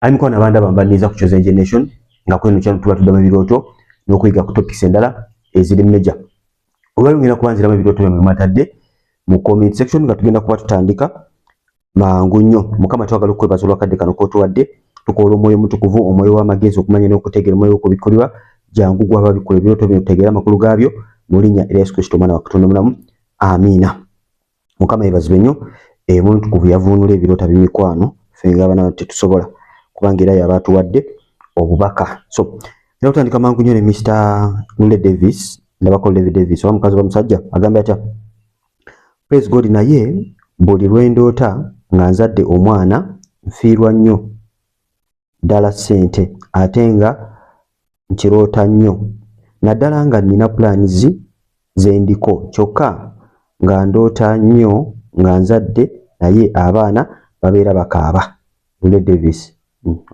Ayi mukwano, abandaba, mbaniriza ku Chosen Generation, nga kweno kyano tuba tuddamu ebirooto n'okuyiga ku topics endala eziri major. Olwaleero ngenda kuba nziramu ebirooto byammwe mwatadde mu comment section, nga tugenda kuba tutandika mangu nnyo. Mukama, twagala okukwebaza olwakadde kano kotuwadde. Tukoola Omwoyo Omutukuvu, omwoyo w'amagezi, okumanya n'okutegeera, omwoyo w'okubikkulirwa. Jangu gwaba bikula ebirooto bino, tutegeere amakulu gaabyo, mu linnya erya Yesu Kristo, Omwana wa Katonda omulamu, amiina. Mukama yebazibwe nnyo. Omwoyo Omutukuvu yavuunula ebirooto by'emikwano, ffe ng'abaana tetusobola, kubanga era yaba atuwadde obubaka. So era kutandika mangu nnyo ne Mr Lule Davis. Ndabako Levi Davis, oba mukazi oba musajja. Agambye atya? "Praise God, naye buli lwendoota nga nzadde omwana, nfiirwa nnyo ddala ssente, ate nga nkiroota nnyo, naddala nga nnina plans ze ndiko, kyokka nga ndoota nnyo nga nzadde, naye abaana babeera bakaaba." Lule Davis,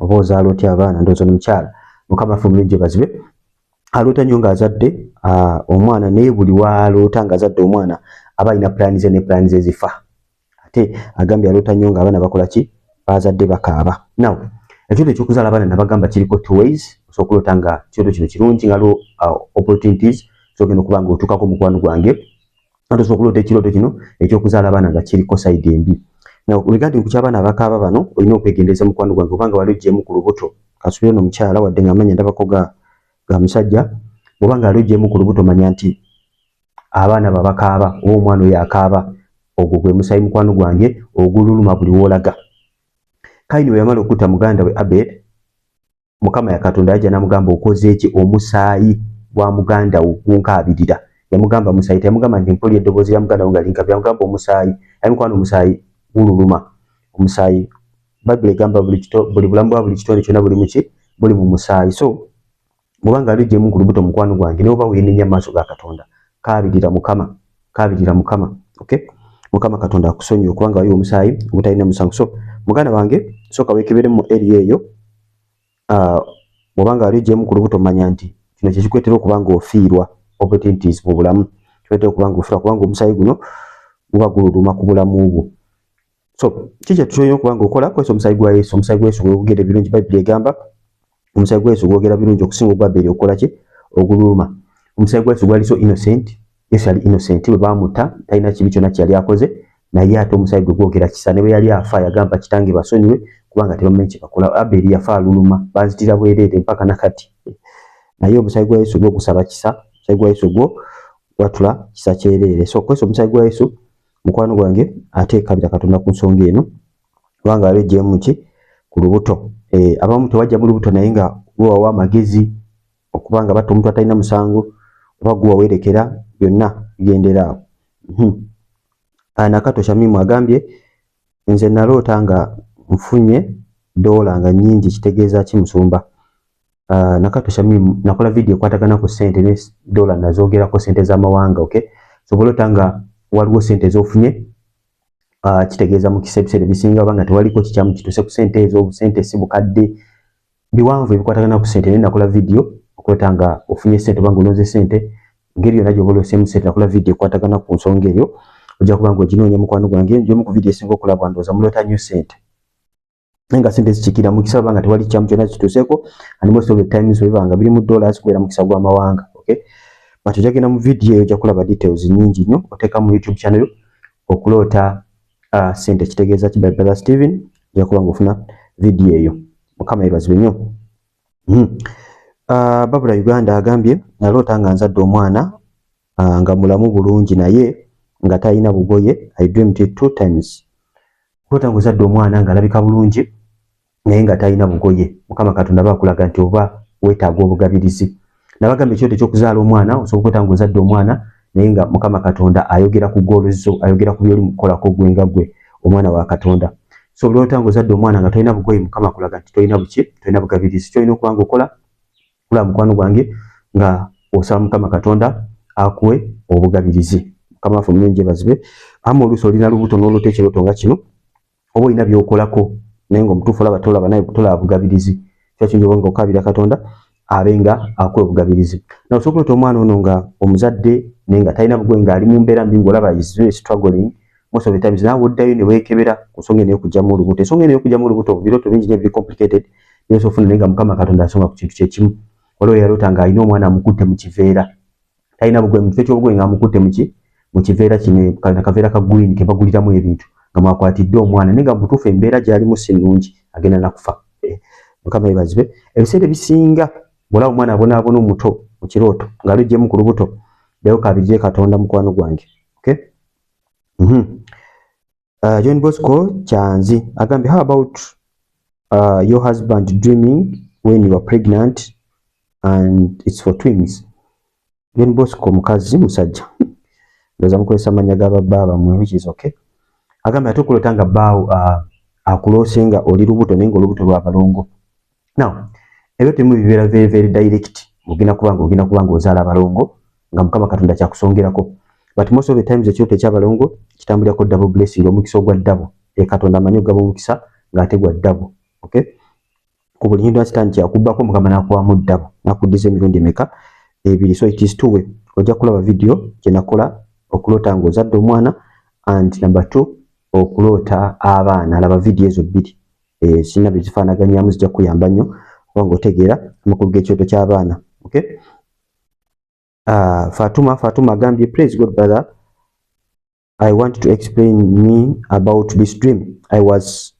oba ozaala otya abaana? Ndowooza nomukyala. Mukama waffe omulungi yeebazibwe. Aloota nnyo ng'azadde omwana, naye buli waloota ng'azadde omwana aba alina pulaani ze, ne pulaani ze zifa. Ate agambye aloota nnyo ng'abaana bakola ki? Bazadde bakaaba. Now, ekirooto ekyokuzaala abaana, nabagamba kiriko two ways. Osobola okuloota nga kirooto kino kirungi, nga aliwo opportunities zogenda okuba nga otuukako, mukwano gwange. Ate osobola okuloota ekirooto kino ekyokuzaala abaana nga kiriko side embi. Now, regarding ku ky'abaana abakaaba bano, olina okwegendereza, mukwano gwange, obanga wali oggyemu ku lubuto. Kasubire no mukyala, wadde nga amanya ndabako ga musajja. Bw'oba nga ali oggyemu ku lubuto, manya nti abaana babakaaba oba omwana oyo akaaba, ogwo gwe musayi, mukwano gwange, ogululuma buli woolaga. Kayini bwe yamala okutta muganda we Abel, Mukama ya Katonda yajja n'amugamba, "Okoze eki? Omusaayi gwa muganda wo gunkaabirira." Yamugamba musaayi, teyamugamba nti mpulira eddoboozi lya muganda wo nga linkaabira. Yamugamba omusaayi. Ayi mukwano, omusaayi gululuma. Omusaayi, Bayibuli egamba buli bulamu bwa buli kitonde kyonna buli muki? Buli mu musaayi. So bwobanga ali ogyemu ku lubuto, mukwano gwange, ne oba weenenya mu maaso ga Katonda, kaabirira Mukama, kaabirira Mukama, okay? Mukama Katonda akusonyiwe, kubanga waliwo omusaayi ogutalina musango. So muganda wange, sooka weekebere mu area eyo. Bw'obanga wali ogyemu ku lubuto, manya nti kino kyekikuleetera okuba nga ofiirwa opportunities mu bulamu, kikuleetera okuba nga ofiirwa, kubanga omusaayi guno guba gululuma ku bulamu bwo. So kiki kyetulina okuba nga okola? Kozesa omusaayi gwa Yesu. Omusaayi gwa Yesu gwogera ebirungi. Bayibuli egamba omusaayi gwa Yesu gwogera birungi okusinga ogwa Aberi okukola ki? Ogululuma. Omusaayi gwa Yesu gwali so innocent. Yesu yali innocent bwe baamutta, talina kibi kyonna kyeyali akoze, naye ate omusaayi gwe gwogera kisa. Ne bwe yali afa, yagamba, "Kitange, basonyiwe, kubanga tebamanyi kye bakola." Aberi yafa aluluma, banzitira bwereere mpaka nakati. Naye omusaayi gwa Yesu gwo gusaba kisa. Omusaayi gwa Yesu gwo gwatula kisa kyereere. So kozesa omusaayi gwa Yesu, mukwano gwange, ate kabira Katonda ku nsonga eno, kubanga wali ogyemu ki? Ku lubuto. Abamu tewajja mu lubuto, naye nga gwewawa amagezi okuba nga batta omuntu atalina musango, oba gwe wawerekera, byonna bigendera awo. Nakato Shamimu agambye, "Nze naloota nga nfunye doola nga nnyingi, kitegeeza ki, musumba?" Nakato Shamimu, nakola video ekwatagana ku ssente ne dola, nazoogerako ssente z'amawanga, okay? So bw'oloota nga waliwo ssente z'ofunye, kitegeeza mukisa ebiseera ebisinga, oba nga tewaliko kikyamu kituuse ku ssente ezo. Ssente si bukadde, biwanvu ebikwatagana ku ssente, naye nakola video. Okuloota nga ofunye ssente oba nga olonze ssente, ngeri yonna gy'oba oloseemu ssente, nakola video ekwatagana ku nsonga eyo, ojja kuba nga oginoonya, mukwano gwange. Gy'omu ku video esinga okulabwa. Ndowooza muloota nnyo ssente, naye nga ssente zikiikira mukisa, oba nga tewali kikyamu kyonna kituuseeko. And most of the times, bwe biba nga biri mu dollars, kubeera mukisa gw'amawanga, okay? But ojja genda mu video eyo, ojja kulaba details nnyingi nnyo. Oteeka mu YouTube channel "Okuloota ssente kitegeeza ki" by Brother Steven, ojja kuba nga ofuna video eyo. Mukama yeebazibwe nnyo. Babula Uganda agambye, "Naloota nga nzadde omwana nga mulamu bulungi, naye nga talina bugoye. I dreamed it two times." Kuloota ng'ozadde omwana ng'alabika bulungi, naye nga talina bugoye, Mukama Katonda aba akulaga nti oba weetaaga obugabirizi. Nabagamba ekirooto ekyokuzaala omwana, osobola okuloota ng'ozadde omwana, naye nga Mukama Katonda ayogera ku goals zo, ayogera ku byoli mukukolako gwe nga gwe omwana wa Katonda. So oloota ng'ozadde omwana nga tolina bugoye, Mukama akulaga nti tolina buki? Tolina bugabirizi. Kyolina okuba nga okola kulaba, mukwano gwange, nga osaba Mukama Katonda akuwe obugabirizi. Mukama waffe omulungi yeebazibwe. Ama oluusi olina lubuto n'oloota ekirooto nga kino, oba olina by'okolako, naye ng'omutuufu olaba tolaba, naye tolaba bugabirizi, kiba kiyinza oba nga okabira Katonda abe nga akuwa obugabirizi. Na osobola okuloota omwana ono nga omuzadde, naye nga talina bugoye, ng'ali mu mbeera mbi, ng'olaba is very struggling. Most of the times naawe oddayo ne weekebera ku nsonga eno ey'okugyamu olubuto. Ensonga eno ey'okugyamu olubuto, birooto bingi nnyo ebiri complicated by'osobola okufuna, naye nga Mukama Katonda asonga ku kintu kyekimu. Waliwo yaloota ng'alina omwana amukutte mu kiveera, talina bugoye, mu kifo ky'obugoye ng'amukutte muki, mu kiveera kino, kaveera ka green ke baguliramu ebintu, nga mwakwatidde omwana, naye nga mu butuufu embeera gy'alimu si nnungi, agenda nakufa. Mukama yeebazibwe. Ebiseera ebisinga bw'olaba omwana abonaabona omuto mu kirooto ng'aluggyemu ku lubuto, ddayo kaabirire Katonda, mukwano gwange, okay? John Bosco Kyanzi agambye, "How about your husband dreaming when you are pregnant and it's for twins?" John Bosco mukazi musajja, ndowooza mukozesa amannya ga babba bammwe, which is okay. Agambye ate okuloota nga bbaawo akuloose nga oli lubuto, naye nga olubuto lwa balongo. Now ebyo temu bibeera very very direct, ogenda kuba nga ozaala abalongo nga Mukama Katonda kyakusongerako, but most of the times ekirooto ekyabalongo kitambulirako double blessing, omukisa ogwa double. E Katonda amanyi okugaba omukisa ng'ate gwa double, okay? Ku buli kintu sitaani kyakubbako, Mukama n'akuwamu double, n'akuddiza emirundi emeka? Ebiri. So it is two way. Ojja kulaba video gye nakola okuloota ng'ozadde omwana and number two, okuloota abaana. Laba video ezo bbiri, sirina bye zifaanaganyamu, zijja kukuyamba nnyo kubanga otegeera amakulu g'ekirooto ky'abaana, okay? Fatuma agambye, "Praise God, brother. I want to explain me about this dream. I was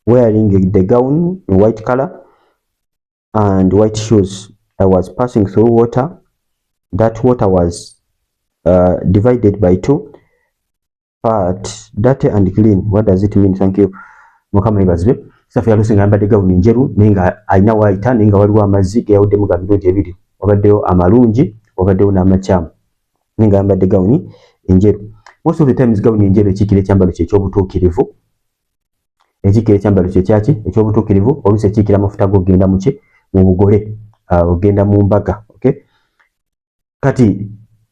wearing the gown in white color and white shoes. I was passing through water. That water was divided by two part, dirty and clean. What does it mean? Thank you." Mukama yeebazibwe. Safi yaloose nga ayambadde gawuni njeru, naye nga alina waayita, naye nga waliwo amazzi geyawuddemu ga mirundi ebiri, wabaddeyo amalungi, wabaddeyo n'amakyamu, naye nga ayambadde gawuni enjeru. Most of the times gawuni enjeru ekiikira ekyambalo kye ekyobutuukirivu, ekiikira ekyambalo kye kyaki? Ekyobutuukirivu. Oluusi ekiikira amafuta g'ogenda muki? Mu bugole, ogenda mu mbaga, okay? Kati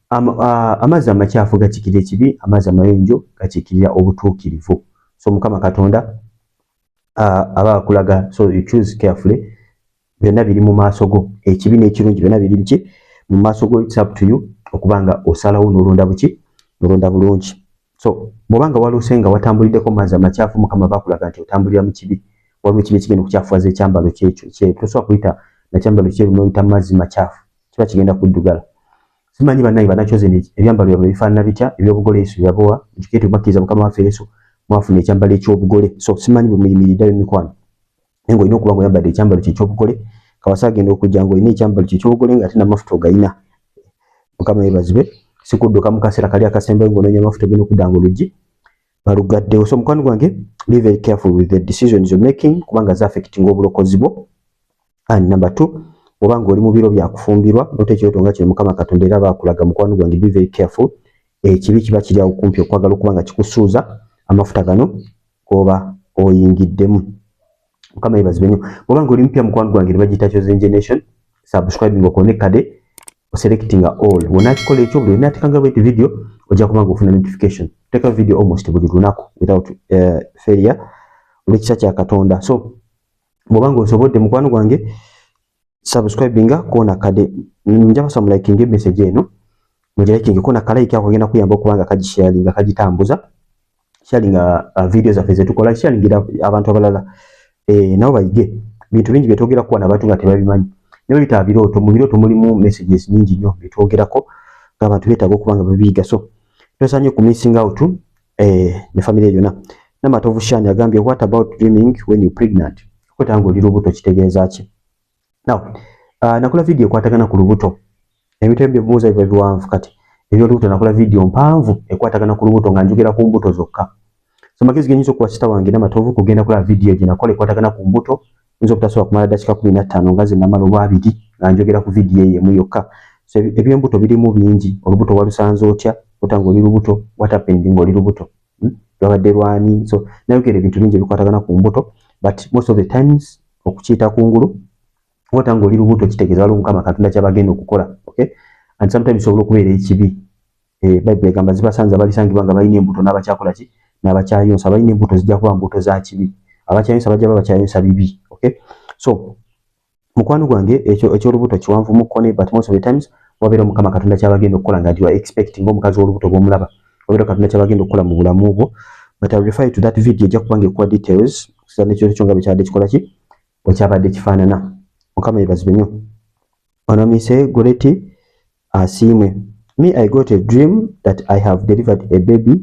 amazzi amakyafu gakiikirira ekibi, amazzi amayonjo gakiikirira obutuukirivu. So Mukama Katonda aba akulaga, so you choose carefully. Byonna biri mu maaso go, ekibi n'ekirungi byonna biri muki? Mu maaso go. It's up to you okuba nga osalawo n'olonda buki? N'olonda bulungi. So bw'oba nga waloose nga watambuliddeko mu mazzi amakyafu, Mukama bakulaga nti otambulira mu kibi, waliwo ekibi ekigenda okukyafuwaza ekyambalo kyekyo kyeru. Tosobola kuyita nakyambalo kyeru n'oyita mu mazzi makyafu, kiba kigenda kuddugala. Simanyi bannange banakyoze ebyambalo byabwe bifaanana bitya ebyobugole Yesu byabawa. Nkikete bakkiriza Mukama waffe Yesu, mwafuna ekyambalo ekyobugole. So simanyi bwe muyimiriddeyo mikwano, naye ng'olina okuba ng'oyambadde ekyambalo kye ekyobugole. Kawasa agenda okujja ng'olina ekyambalo kye ekyobugole ng'ate n'amafuta ogayina. Mukama yeebazibwe. Sikudduka mu kaseera kali akasembayo ng'onoonya amafuta, ogenda okudda nga oluggi balugaddewo. So mukwano gwange, be very careful with the decisions you're making, kubanga zi affecting obulokozi bwo. And number two, oba ng'oli mu biro bya kufumbirwa n'ota ekirooto nga kino, Mukama Katonda era baakulaga, mukwano gwange, be very careful. Ekibi kiba kiri awo kumpi okwagala okuba nga kikusuuza amafuta gano goba oyingiddemu. Mukama yeebazibwe nnyo. Bw'oba ng'oli mupya, mukwano gwange, ne bagiyita Chosen Generation, subscribing, okone kade oselectinga all. Wonakikola ekyo, buli lwenateekanga bweti video ojja kuba nga ofuna notification. Teeka video almost buli lunaku without failure olw'ekisa kya Katonda. So bw'oba ng'osobodde, mukwano gwange, subscribinga kona kade. Nja basaba mulikinga message eno, mugilikinge kona ka like ako kagenda kuyamba okuba nga kagisharinga, kagitambuza, sharinga video zaffe zetukola, sharingira abantu abalala, nabo bayige bintu bingi byetwogera kuwa n'abantu nga tebabimanyi. Ne bitaba birooto, mu birooto mulimu messages nyingi nnyo byetwogerako ng'abantu beetaaga okuba nga babiyiga. So tosanye ku missing out ne family yonna. Namatovu Shani agambye, "What about dreaming when you pregnant?" Okulota nga oli lubuto kitegeeza ki? Now nakola video ekwatagana ku lubuto. Ebintu ebyo byebuuza biba biwanvu. Kati ebyolubuto nakola video mpanvu ekwatagana ku lubuto nga njogera ku mbuto zokka. So magezi genyinza okuwa sita wange Namatovu kugenda kulaba video gye nakola ekwatagana ku mbuto. Nyinza obutasobola kumala dakiika 15 nga ze namala olwabiri nga njogera ku video eyo emu yokka. So ebyembuto birimu bingi. Olubuto walusanze otya? Ota ng'oli lubuto, what happened ng'oli lubuto? Lwabadde lwani? So nayogera ebintu bingi ebikwatagana ku mbuto, but most of the times okukiyita kungulu, ota ng'oli lubuto kitegeeza waliwo Mukama Katonda kyabagenda okukola, okay? And sometimes osobola okubeera ekibi. Bayibuli egamba zibasanze abalisangibwa nga balina embuto n'abakyakola ki? N'abakyayonsa. Balina embuto zijja kuba mbuto za kibi, abakyayonsa bajja ba bakyayonsa bibi, okay? So mukwano gwange, ekyo ekyolubuto kiwanvu mukkone, but most of the times wabeera Mukama Katonda kyabagenda okukola nga nti wa expecting omukazi w'olubuto bw'omulaba Obeera Katonda kyabagenda okukola mu bulamu bwo. But I refer you to that video, ejja kubanga ekuwa details okusinziira n'ekirooto kyo nga bwe kyabadde kikola ki, bwe kyabadde kifaanana. Mukama yeebazibwe nnyo. Onomise Goreti asiimwe. Me, I got a dream that I have delivered a baby,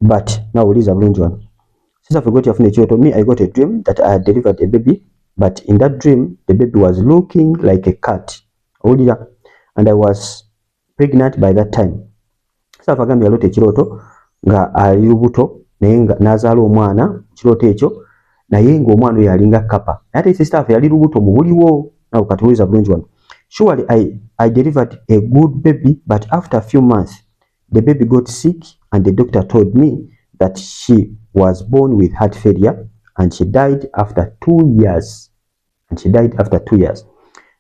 but now uliza bulungi wano. Since I forgot yafuna ekirooto. Me, I got a dream that I had delivered a baby, but in that dream the baby was looking like a cat. Owulira? And I was pregnant by that time. Safa agambye yaloota ekirooto nga ali lubuto, naye nga n'azaala omwana kirooto ekyo, naye ng'omwana oyo alinga kapa, naye ate sister waffe yali lubuto mu buliwo. Nawe kati wuliriza bulungi wano. Surely I delivered a good baby, but after a few months the baby got sick and the doctor told me that she was born with heart failure and she died after 2 years, and she died after 2 years.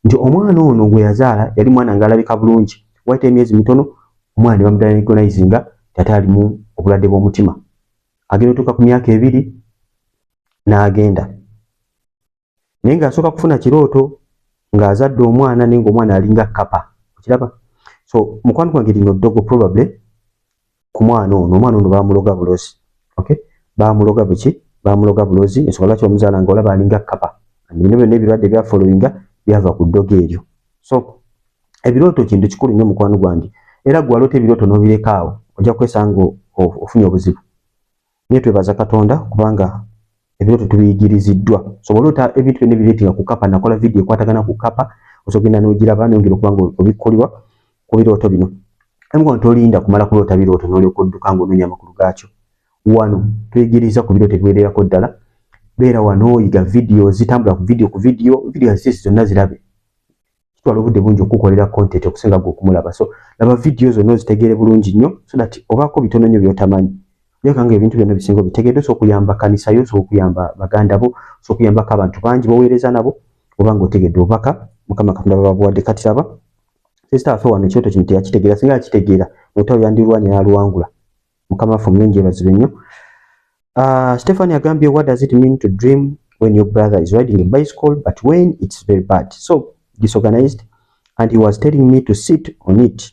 Nti omwana ono gwe yazaala yali mwana ng'alabika bulungi, wayita emyezi mitono omwana ne bamudiagnosinga ate alimu obulwadde bw'omutima. Agenda otuuka ku myaka 2 n'agenda, naye ng'asooka kufuna kirooto ng'azadde omwana, naye ng'omwana alinga kapa. Okiraba? So mukwano gwange, lino ddogo probably ku mwana ono. Omwana ono bamuloga bulozi. Okay, bamuloga buki? Bamuloga bulozi. Ensonga lwaki bamuzaala nga olaba alinga kapa, bino byonna ebirwadde byafollowinga byava ku ddogo eryo. So ebirooto kintu kikulu nnyo, mukwano gwange, era gwe waloota ebirooto n'obireka awo, ojja kwesanga ofunye obuzibu. Naye twebaza Katonda kubanga ebirooto tubiyigiriziddwa. So bw'oloota ebintu byonna ebirelatinga ku kapa, nakola vidiyo ekwatagana ku kapa, osogenda n'ogiraba nongera okuba nga obikkolibwa ku birooto bino. Emukono tolinda kumala kuloota birooto n'olyoka odduka ng'onoonya amakulu gaakyo. Wano tuyigiriza ku birooto ebiwererako ddala. Beera wano, yiga vidiyo zitambula ku vidiyo ku vidiyo, vidiyo zisi zonna zirabe. Kitwala obudde bungi okukolera content okusinga gwe okumulaba. So laba vidiyo zonna ozitegeere bulungi nnyo, so that obaako bitono nnyo by'otamanyi. Leka nga ebintu byonna bisinga obitegedde, osobola okuyamba kanisa yo, osobola okuyamba baganda bo, osobola okuyambako abantu bangi boweereza nabo, oba nga otegedde obubaka Mukama Katonda bababuwadde. Kati laba sister waffe wano, ekirooto kino teyakitegeera. Singa yakitegeera, olutalo yandirwanye n'aluwangula. Mukama waffe omulungi yeebazibwe nnyo. Stephanie agambye, what does it mean to dream when your brother is riding a bicycle, but when it's very bad, so disorganized, and he was telling me to sit on it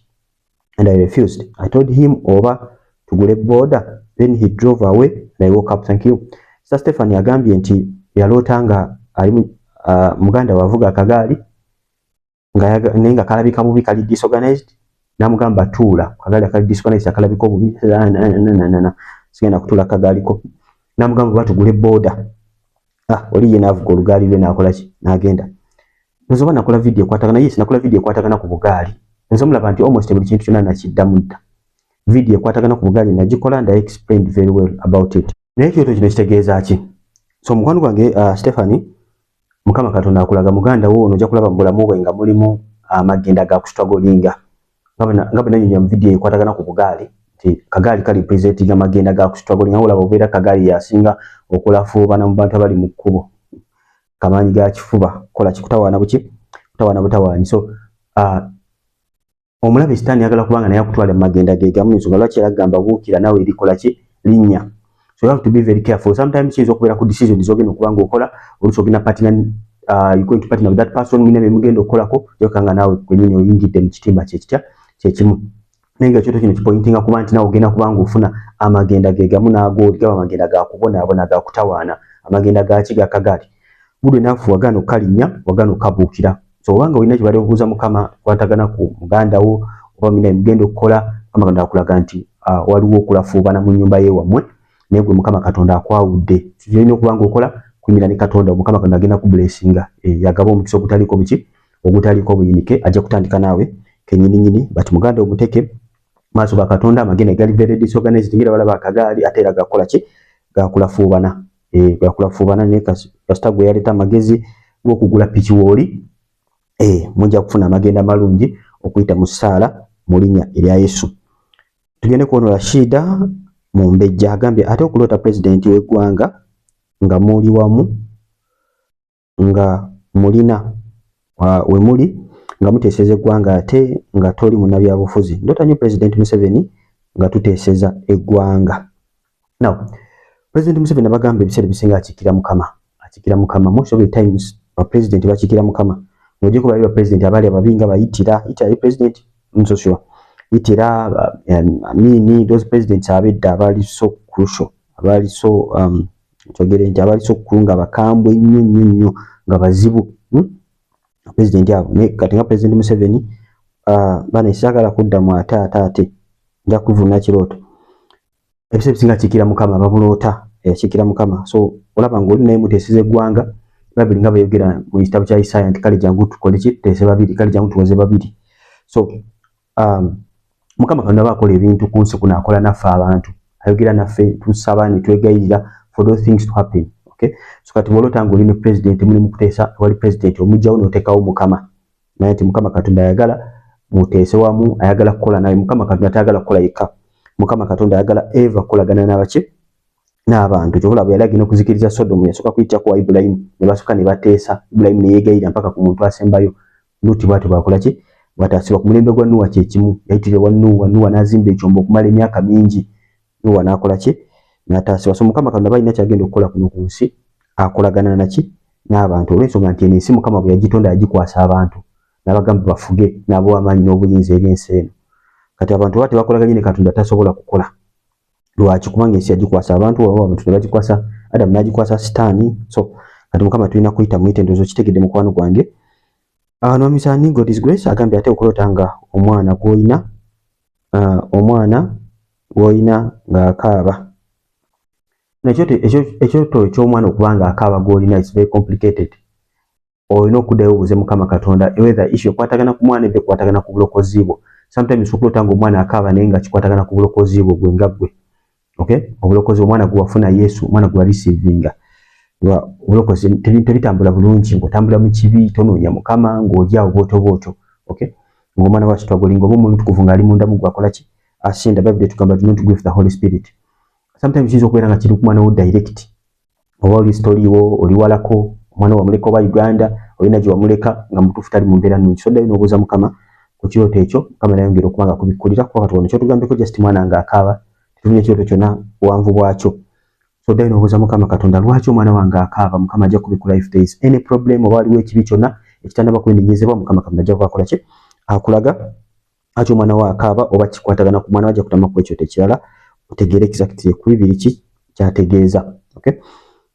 and I refused? I told him oba tugule boda, then he drove away and I woke up. Thank you. Sir Stephanie agambye nti yaloota nga ali muganda we avuga akagaali naye nga kalabika bubi, kali disorganized, n'amugamba tuula kagaali akali disorganized, akalabika obubi. Sigenda kutuula kagaaliko. N'amugamba oba tugule boda. Ah, oli ye n'avuga olugaali lwe n'akola ki, n'agenda. Nze oba nakola vidiyo ekwatagana? Yes, nakola vidiyo ekwatagana ku bugaali. Nze mulaba nti almost buli kintu kyonna nakiddamu dda. Vidiyo ekwatagana ku bugaali nagikola and I explained very well about it. Naye ekyoto kino kitegeeza ki? So mukwano gwange Stephanie, Mukama Katonda akulaga muganda wo ono. Ojja kulaba mu bulamu bwe nga mulimu amagenda ga kustrugglinga, nga bwe nanyonya mu vidiyo ekwatagana ku bugaali nti kagaali kali representing amagenda ga kustrugglinga. Olaba obeera kagaali yasinga okulafuubana mu bantu abali mu kkubo, kamaanyi ga kifuba kola kikutawaana buki, kutawaana butawaanyi. So omulabe Sitaani ayagala kubanga naye akutwala mu magenda ge gamu. Ensonga lwaki era agamba buukira naawe erikola ki, linnya. So you have to be very careful. Sometimes kiyinza okubeera ku decision z'ogenda okuba nga okola. Oluusi ogenda partner, you going to partner with that person, mulina bye mugenda okukolako, yoka nga naawe gwenyini oyingidde mu kitimba kyekitya kyekimu. Naye nga ekyoto kino kipointinga kuba nti naawe ogenda kuba nga ofuna amagenda ge gamu n'agooli, gaba amagenda ga kubonaabona, ga kutawaana, amagenda gaki, ga kagaali. Good enough, wagaana okukalinnya, wagaana okukabuukira. So obanga olina kyebali obuuza Mukama kwatagana ku muganda wo oba mina mugenda okukola, Mukama Katonda akulaga nti waliwo okulafuubana mu nnyumba yewammwe, naye gwe Mukama Katonda akwawudde. Kyolina okuba nga okola kuyimira ne Katonda. Mukama Katonda agenda kublessinga, yagaba omukisa ogutaliiko buki, ogutaliiko buyinike. Ajja kutandika naawe kenyininyini, but muganda omuteke maaso ga Katonda. Amagenda gali very disorganized, ngira balaba akagaali ate era gakola ki, gakulafuubana, gakulafuubana. Naye kasita gwe yaleeta amagezi g'okugula piki wooli, mujja kufuna amagenda amalungi okuyita mu ssaala mu linnya erya Yesu. Tugende kuono Rashida Mumbejja agambye ate okuloota pulezidenti w'eggwanga nga muli wamu, nga mulina we muli nga muteeseza eggwanga, ate nga toli munnabyabufuzi. Ndoota nnyo Pulezidenti Museveni nga tuteeseza eggwanga. Now, Pulezidenti Museveni abagamba ebiseera ebisinga akiikira Mukama, akiikira Mukama. Most of the times bapulezidenti bakiikira Mukama, ng'ogyeko bali bapulezidenti abaali ababi nga bayitira Hitler yali pulezidenti, I'm so sure. Hitler, Amini, those presidents abedda abaali so crucial, abaali so kyogere nti abaali so kulu, nga bakambwe nnyo nnyo nnyo, nga bazibu, President abo. Naye kati nga President Museveni, bana saagala kuddamu ate ate ate nja kuvuna kirooto. Ebiseera ebisinga kiikira Mukama, babuloota yakiikira Mukama. So olaba ng'oli naye muteeseza eggwanga. Babiri nga bayogera mu kitabo kya Isaaya nti kale jangu tukole ki, tuteese babiri, kale jangu tuwoze babiri. So Mukama Katonda aba akola ebintu ku nsi kuno, akola naffe abantu, ayogera naffe, tusaba ne twegayirira for those things to happen, okay? So kati bw'oloota ng'oli ne president, muli mu kuteesa, wali president omugjawo n'oteekawo Mukama, naye nti Mukama Katonda ayagala muteese wamu, ayagala kukola naye. Mukama Katonda tayagala kukola yekka. Mukama Katonda ayagala eva kukolagana n'abaki, n'abantu. Kyova bwe yali agenda okuzikiriza Sodomu, yasooka kuyitako wa Ibulayimu, ne basooka ne bateesa. Ibulayimu ne yeegayirira mpaka ku muntu asembayo, Luti. Bw'atyo bwakola ki, bw'ataasibwa. Ku mulembe gwa Nuwa kyekimu, yayitire wa Nuwa, Nuwa n'azimba ekyombo okumala emyaka mingi, Nuwa n'akola ki, n'ataasibwa. So Mukama Katonda balina kyagenda okukola kuno ku nsi, akolagana naki, n'abantu, olw'ensonga nti eno ensi Mukama bwe yagitonda yagikwasa abantu, n'abagamba bafuge, n'abawa amaanyi n'obuyinza eri ensi eno. Kati abantu baba tebakolaganye ne Katonda, tasobola kukola. Lwaki? Kubanga ensi yagikwasa abantu, oba abantu ne bagikwasa Adamu, n'agikwasa Sitaani. So kati Mukama tulina kuyita muyite. Ndowooza okitegedde, mukwano gwange. Nomisani God is Grace agambye ate okuloota nga omwana gw'olina, omwana gw'olina ng'akaaba. Ekyoto eky'omwana okuba nga akaaba gw'olina is very complicated. Olina okuddayo obuuze Mukama Katonda whether issue ekwatagana ku mwana eba ekwatagana ku bulokozi bwo. Sometimes okuloota nga omwana akaaba naye nga kikwatagana ku bulokozi bwo gwe nga ggwe, okay? Obulokozi, omwana gwe wafuna Yesu, omwana gwe wareceivinga obulokozi, tebitambula bulungi, ng'otambula mu kibi, tonoonya Mukama, ng'oli awo bwotyo bwotyo, okay? Ng'omwana wa struggling, oba Omwoyo Mutukuvu ng'ali munda mu gwe akola ki, asinda. Bayibuli etugamba, "Do not grieve the Holy Spirit." Sometimes kiyinza okubeera nga kiri ku mwana wo direct, oba oli story wo oli walako, omwana wamuleka oba Uganda olina gye wamuleka nga mutuufu tali mu mbeera nnungi. So ddayo n'obuuza Mukama ku kirooto ekyo, Mukama nayongera okuba nga akubikkulira, kuba kati wano kyotugambeko just mwana ng'akaaba, tetufunye ekirooto kyonna buwanvu bwakyo. So ddayo n'obuuza Mukama Katonda, lwaki omwana wange akaaba? Mukama ajja kubikkula if there is any problem oba waliwo ekibi kyonna ekitannaba kwenenyezebwa. Mukama Katonda ajja kubakola ki, akulaga ati omwana we akaaba oba kikwatagana ku mwana we. Ajja kutama ku ekyoto ekirala otegeere exactly ku bibiri ki kyategeeza, okay?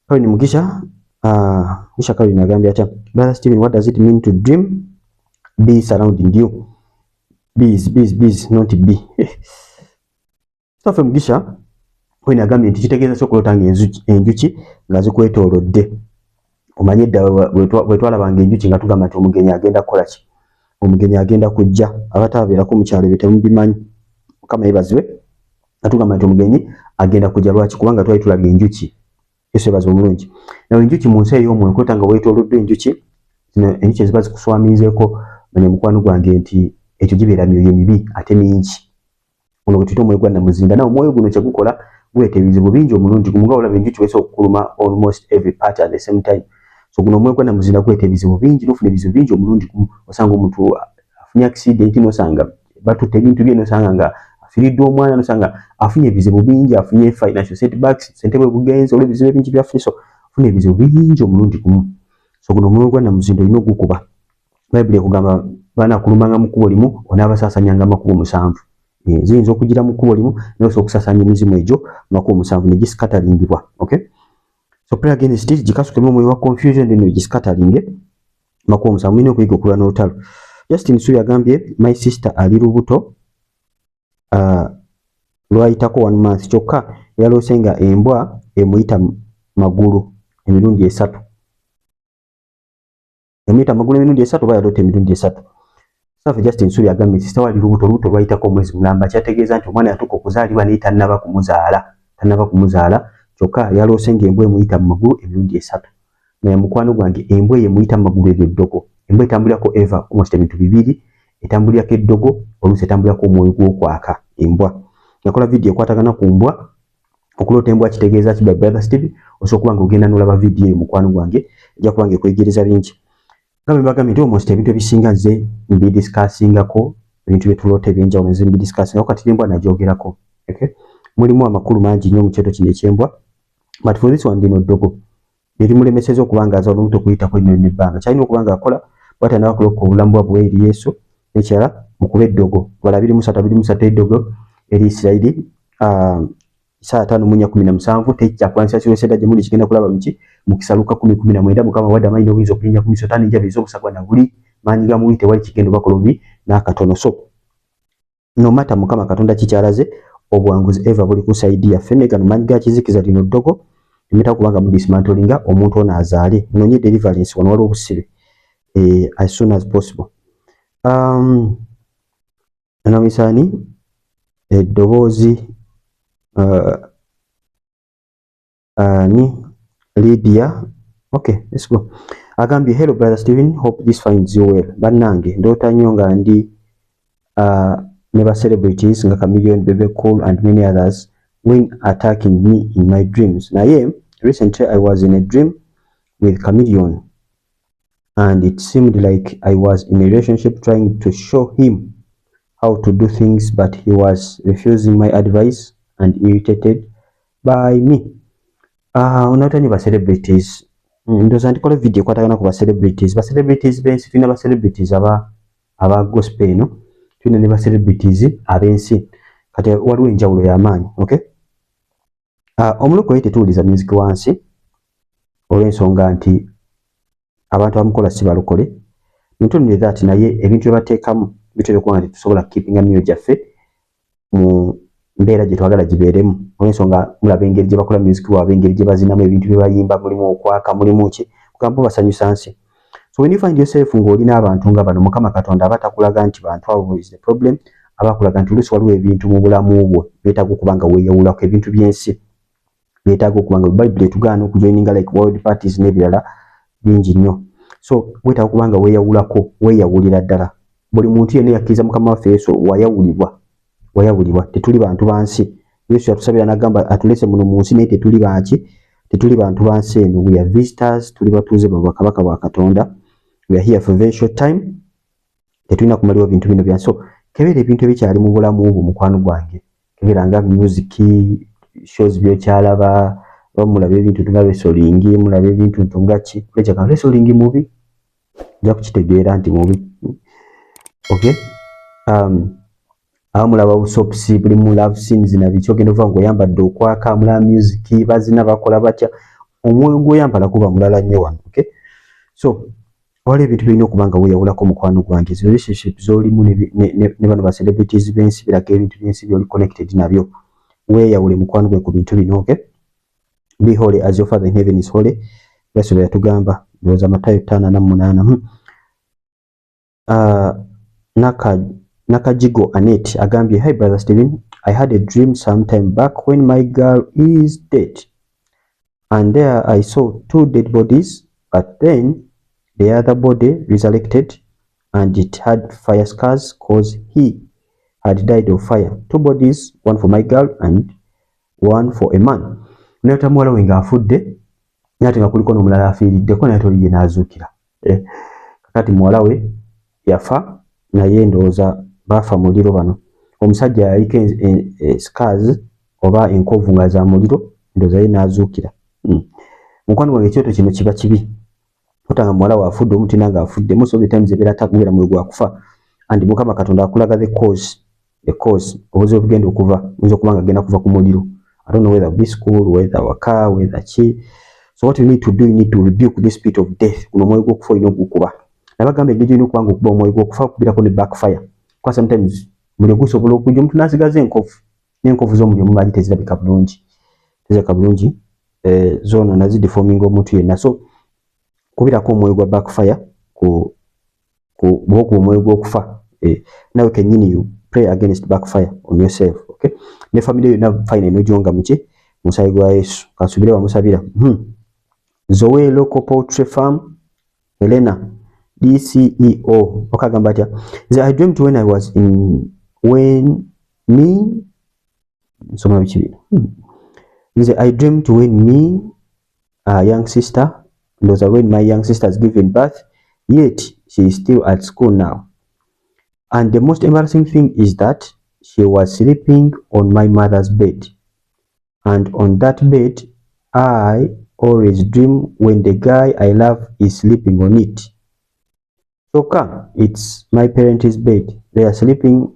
Caroline Mugisha, Mugisha Caroline agambye atya? "Brother Steven, what does it mean to dream bees surrounding you?" Bees, bees, bees, not bee. Safe Mugisha Caroline agambye nti kitegeeza ki okuloota nga enjuki nga zikwetoolodde? Omanye edda bwe twalabanga enjuki nga tugamba nti omugenyi agenda kukola ki, omugenyi agenda kujja. Abatabeerako mu kyalo ebyo temubimanyi. Mukama yeebazibwe. Nga tugamba nti omugenyi agenda kujja. Lwaki? Kubanga twali tulabye enjuki. Yesu yeebazibwe omulungi. Nawe enjuki mu nsi ey'omwoyo, okuloota nga weetooloddwa enjuki zino, enjuki eziba zikuswamizeeko, manya mukwano gwange nti ekyo gibeera myoyo mibi ate mingi. Guno gwe tuyita omwoyo gwa namuzinda. Nawe omwoyo guno kyegukola guleeta ebizibu bingi omulundi gumu. Nga olaba enjuki wesobola okukuluma almost every part at the same time, so guno omwoyo gwa namuzinda guleeta ebizibu bingi, nofuna ebizibu bingi omulundi gumu. Osanga omuntu afunye accident, nosanga batutte ebintu bye, nosanga nga afiiriddwa omwana, nosanga afunye ebizibu bingi, afunye financial setbacks, sente bwe bugenzi olw'ebizibu ebingi byafunye. So afuna ebizibu bingi omulundi gumu. So guno omwoyo gwa namuzinda olina ogukuba. Bayibuli ekugamba banakulumanga mu kkubo limu, onaabasaasanyanga amakubo 7. Ziyinza okugira mu kkubo limu, naye osobola okusaasanya emizimu egyo makubo 7 ne giscatteringibwa, okay? So pray against it, gikasukemu omwoyo wa confusion, then giscatteringe makubo 7. Mulina okuyiga okulwana olutalo. Justin Subi agambye, "My sister ali lubuto, lwayitako one month, kyokka yaloose nga embwa emuyita magulu emirundi 3." Emuyita magulu emirundi 3 oba yaloota emirundi 3? Safi Justin Subi agambye sister wali lubuto, olubuto lwayitako omwezi mulamba, kyategeeza nti omwana yatuuka okuzaalibwa naye tannaba kumuzaala, tannaba kumuzaala, kyokka yaloose ng'embwa emuyita mu magulu emirundi 3. Naye mukwano gwange, embwa eyo emuyita mu magulu, eryo ddogo. Embwa etambulirako eva almost ebintu bibiri: etambulirako eddogo, oluusi etambulirako omwoyo gw'okwaka. Embwa, nakola vidiyo ekwatagana ku mbwa, okuloota embwa kitegeeza ki, by Brother Steve. Osobola okuba nga ogenda n'olaba vidiyo eyo, mukwano gwange, ejja kuba nga ekwegereza bingi. Nga bwe mbagambye nti almost ebintu ebisinga nze mbidiscussingako, ebintu byetuloota ebyenjawulo nze mbidiscussingako. Kati n'embwa nagyogerako, okay? Mulimu amakulu mangi nnyo mu kyoto kino ekyembwa, but for this one, lino ddogo erimulemeseza okuba nga azaala olubuto okuyitako ennyo n'ebbanga kyalina okuba nga akola bw'atandika kulokoka obulamu bwa bwe eri Yesu. N'ekirala Mukube eddogo bala 23 23 eddogo eri Isirayiri, Isaaya 5:4 17. Tekyakulwanyisa kiweseda gye muli kigenda kulaba miki. Mukisa Luka 10:19, Mukama wadde amaanyi n'obuyinza okulinnya ku misota n'enjabi ez'obusagwa na buli maanyi ga mubi, tewali kigenda obakola obubi n'akatono. So no matter Mukama Katonda kikyalaze, obuwanguzi eva buli ku side yaffe. Naye gano maanyi ga kizikiza, lino ddogo limeta kubanga mudismantlinga omuntu ono azaale, munonye deliverance. Wano waliwo obusibe as soon as possible. Anamisaani eddoboozi ni Lydia. Okay, let's go. Agambye, "Hello brother Steven, hope this finds you well. Bannange, ndoota nnyo nga ndi ne ba celebrities nga Chameleone, Bebe Cool and many others when attacking me in my dreams. Naye recently I was in a dream with Chameleone and it seemed like I was in a relationship, trying to show him how to do things, but he was refusing my advice and irritated by me." Onoota nnyo ba celebrities. Ndowooza ndikola video ekwatagana ku ba celebrities, ba celebrities b'ensi. Tulina ba celebrities aba gospel eno, tulina ne ba celebrities ab'ensi. Kati waliwo enjawulo y'amaanyi, okay? Omulokole tetuwuliza music wansi olw'ensonga nti abantu abamukola si balokole. Not only that, naye ebintu bye bateekamu bitera okuba nga tetusobola keepinga myoyo gyaffe mu mbeera gye twagala gibeeremu, olw'ensonga mulaba engeri gye bakola music waabwe, engeri gye bazinamu, ebintu bye bayimba, mulimu okwaka, mulimu ki, kugamba basanyusa nsi. So when you find yourself ng'olina abantu nga bano, Mukama Katonda aba takulaga nti bantu abo is the problem, aba akulaga nti oluusi waliwo ebintu mu bulamu bwo beetaaga okuba nga weeyawulako, ebintu by'ensi beetaaga okuba nga Bayibuli etugaana okujoininga like world parties n'ebirala bingi nnyo. So weetaaga okuba nga weeyawulako, weeyawulira ddala. Buli muntu yenna yakkiriza Mukama waffe Yesu wayawulibwa, wayawulibwa. Tetuli bantu ba nsi. Yesu yatusabira n'agamba atulese muno mu nsi, naye tetuli banki, tetuli bantu ba nsi eno. We are visitors, tuli batuuze ba bwakabaka bwa Katonda. We are here for very short time. Tetulina kumaliwo bintu bino byansi. So kebera ebintu ebikyali mu bulamu bwo, mukwano gwange. Kebera nga music shows byokyalaba, oba mulaba ebintu nga wrestling, mulaba ebintu nga ki. Kulekeka wrestling mubi, nja kukitegeera nti mubi, okay? Awo mulaba busoaps bulimu love scenes na biki, ogenda ova ng'oyambadde okwaka, mulaba music bazina, bakola batya, omwoyo gw'oyambala guba mulala nnyo wano, okay? So waliwo ebintu birina okuba nga weeyawulako, mukwano gwange. Zi relationship z'olimu ne bano ba celebrities b'ensi biraga ebintu by'ensi by'oli connected nabyo. Weeyawule, mukwano gwe, ku bintu bino, okay? Be holy as your Father in heaven is holy. Yesu bwe yatugamba, ndowooza Matayo 5:48. Nakajigo Annette agambye, "Hi brother Steven, I had a dream some time back when my girl is dead and there I saw two dead bodies, but then the other body resurrected and it had fire scars 'cause he had died of fire. Two bodies, one for my girl and one for a man." Naye muwala we ng'afudde, naye ate nga kuliko n'omulala afiiriddeko, naye toli ye n'azuukira. Kakati muwala we yafa, naye ndowooza baafa muliro bano. Omusajja yaliko scars oba enkovu nga za muliro, ndowooza ye n'azuukira. Mukwano gwange, ekyoto kino kiba kibi otanga muwala we afudde, omutina nga afudde. Most of the times ebeera takubeera mwoyo gwa kufa, and Mukama Katonda akulaga the cause, the cause obuzibu bugenda okuva, oyinza okuba nga agenda kuva ku muliro. I don't know whether be school, whether waka, whether ki. So what you need to do, you need to rebuke the spirit of death. Guno omwoyo gw'okufa olina ogukuba. Nabagamba engeri gyolina okuba nga okuba omwoyo gw'okufa, okubirako ne backfire, kuba sometimes muliro gusobola okujja omuntu n'asigaza enkovu, n'enkovu z'omuliro mumanyi tezirabika bulungi, tezirabika bulungi, zoonoona, zideforminga omuntu yenna. So kubirako omwoyo gwa backfire ku bw'okuba omwoyo gw'okufa, nawe kennyini you pray against backfire on yourself, okay? Ne family yonna fine enojonga muki musayi gwa Yesu, kasubire wamusabira. Zoe Local Poultry Farm Helena DCEO okagamba atya? Nze I dreamt when I was in when me nsoma biki bino. Nze I dreamt when me young sister, ndowooza when my young sister has given birth, yet she is still at school now, and the most embarrassing thing is that she was sleeping on my mother's bed, and on that bed I always dream when the guy I love is sleeping on it. Kyokka it's my parents' bed they are sleeping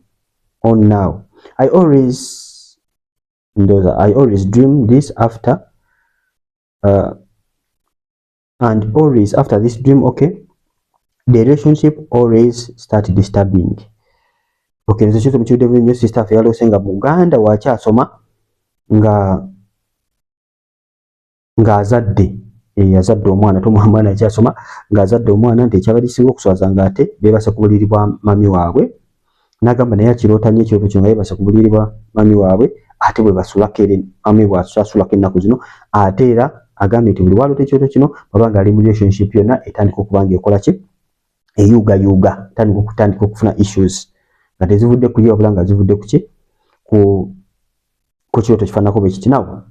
on now. I always, ndowooza, I always dream this after and always after this dream, okay, the relationship always start disturbing. Okay, nze kyoto mukirudde nnyo. Sister affe yaloose nga muganda wakyasoma nga ng'azadde, azadde omwana, tomwana akyasoma ng'azadde omwana, nti ekyaba lisinga okuswaza ng'ate beebase ku buliri bwa mami waabwe. N'agamba naye akiroota nnyo ekirooto kino, nga yeebase ku buliri bwa mami waabwe, ate bwe basulako, ere mami bw'asulako ennaku zino. Ate era agambye nti buli waloota ekirooto kino, bw'aba ng'ali mu relationship yonna, etandika okuba ng'ekola ki, eyuugayuuga, etandika okutandika okufuna issues nga tezivudde ku ye, wabula nga zivudde ku ki, ku kirooto kifaananako bwe kiti. Nawe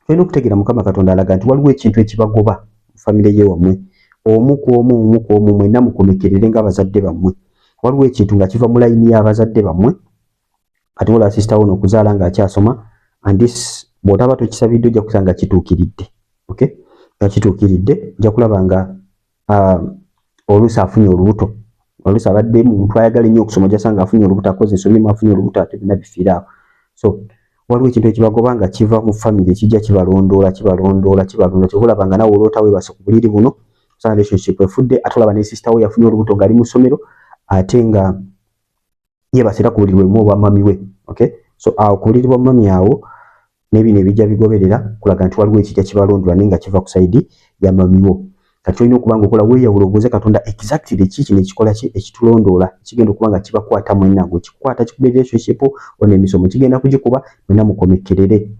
olina okutegeera Mukama Katonda alaga nti waliwo ekintu ekibagoba mu famire ye wammwe, omu ku omu, omu ku omu, mwenna mukomekerere ng'abazadde bammwe. Waliwo ekintu nga kiva mu layini y'abazadde bammwe. Kati wala sister wo okuzaala ng'akyasoma, and this bw'otaba tokisabidde, ojja kusanga kituukiridde. Okay, nga kituukiridde, ojja kulaba nga oluusi afunye olubuto, oluusi abadde muntu ayagala ennyo okusoma, ojja sanga afunye olubuto, akoze ensobi emu, afunye olubuto, ate byonna bifiire awo. So waliwo ekintu ekibagoba nga kiva mu famire, kijja kibalondoola, kibalondoola, kibalondoola. Kyova olaba nga nawe oloota weebase ku buliri buno, osanga relationship efudde. Ate olaba ne sister we yafunye olubuto ng'ali mu ssomero, ate nga yeebase era ku buliri bwemu obwa mami we. Okay, so awo ku buliri bwa mami awo n'ebino ebijja bigoberera kulaga nti waliwo ekijja kibalondoola, naye nga kiva ku side ya mami wo. Kati olina okuba nga okola weeyawula, obuuze Katonda exactly ki kino ekikola ki, ekitulondoola, ekigenda okuba nga kibakwata mwenna. Gwekikwata kikuba relationship ono, emisomo kigenda kugikuba, mwenna mukomekerere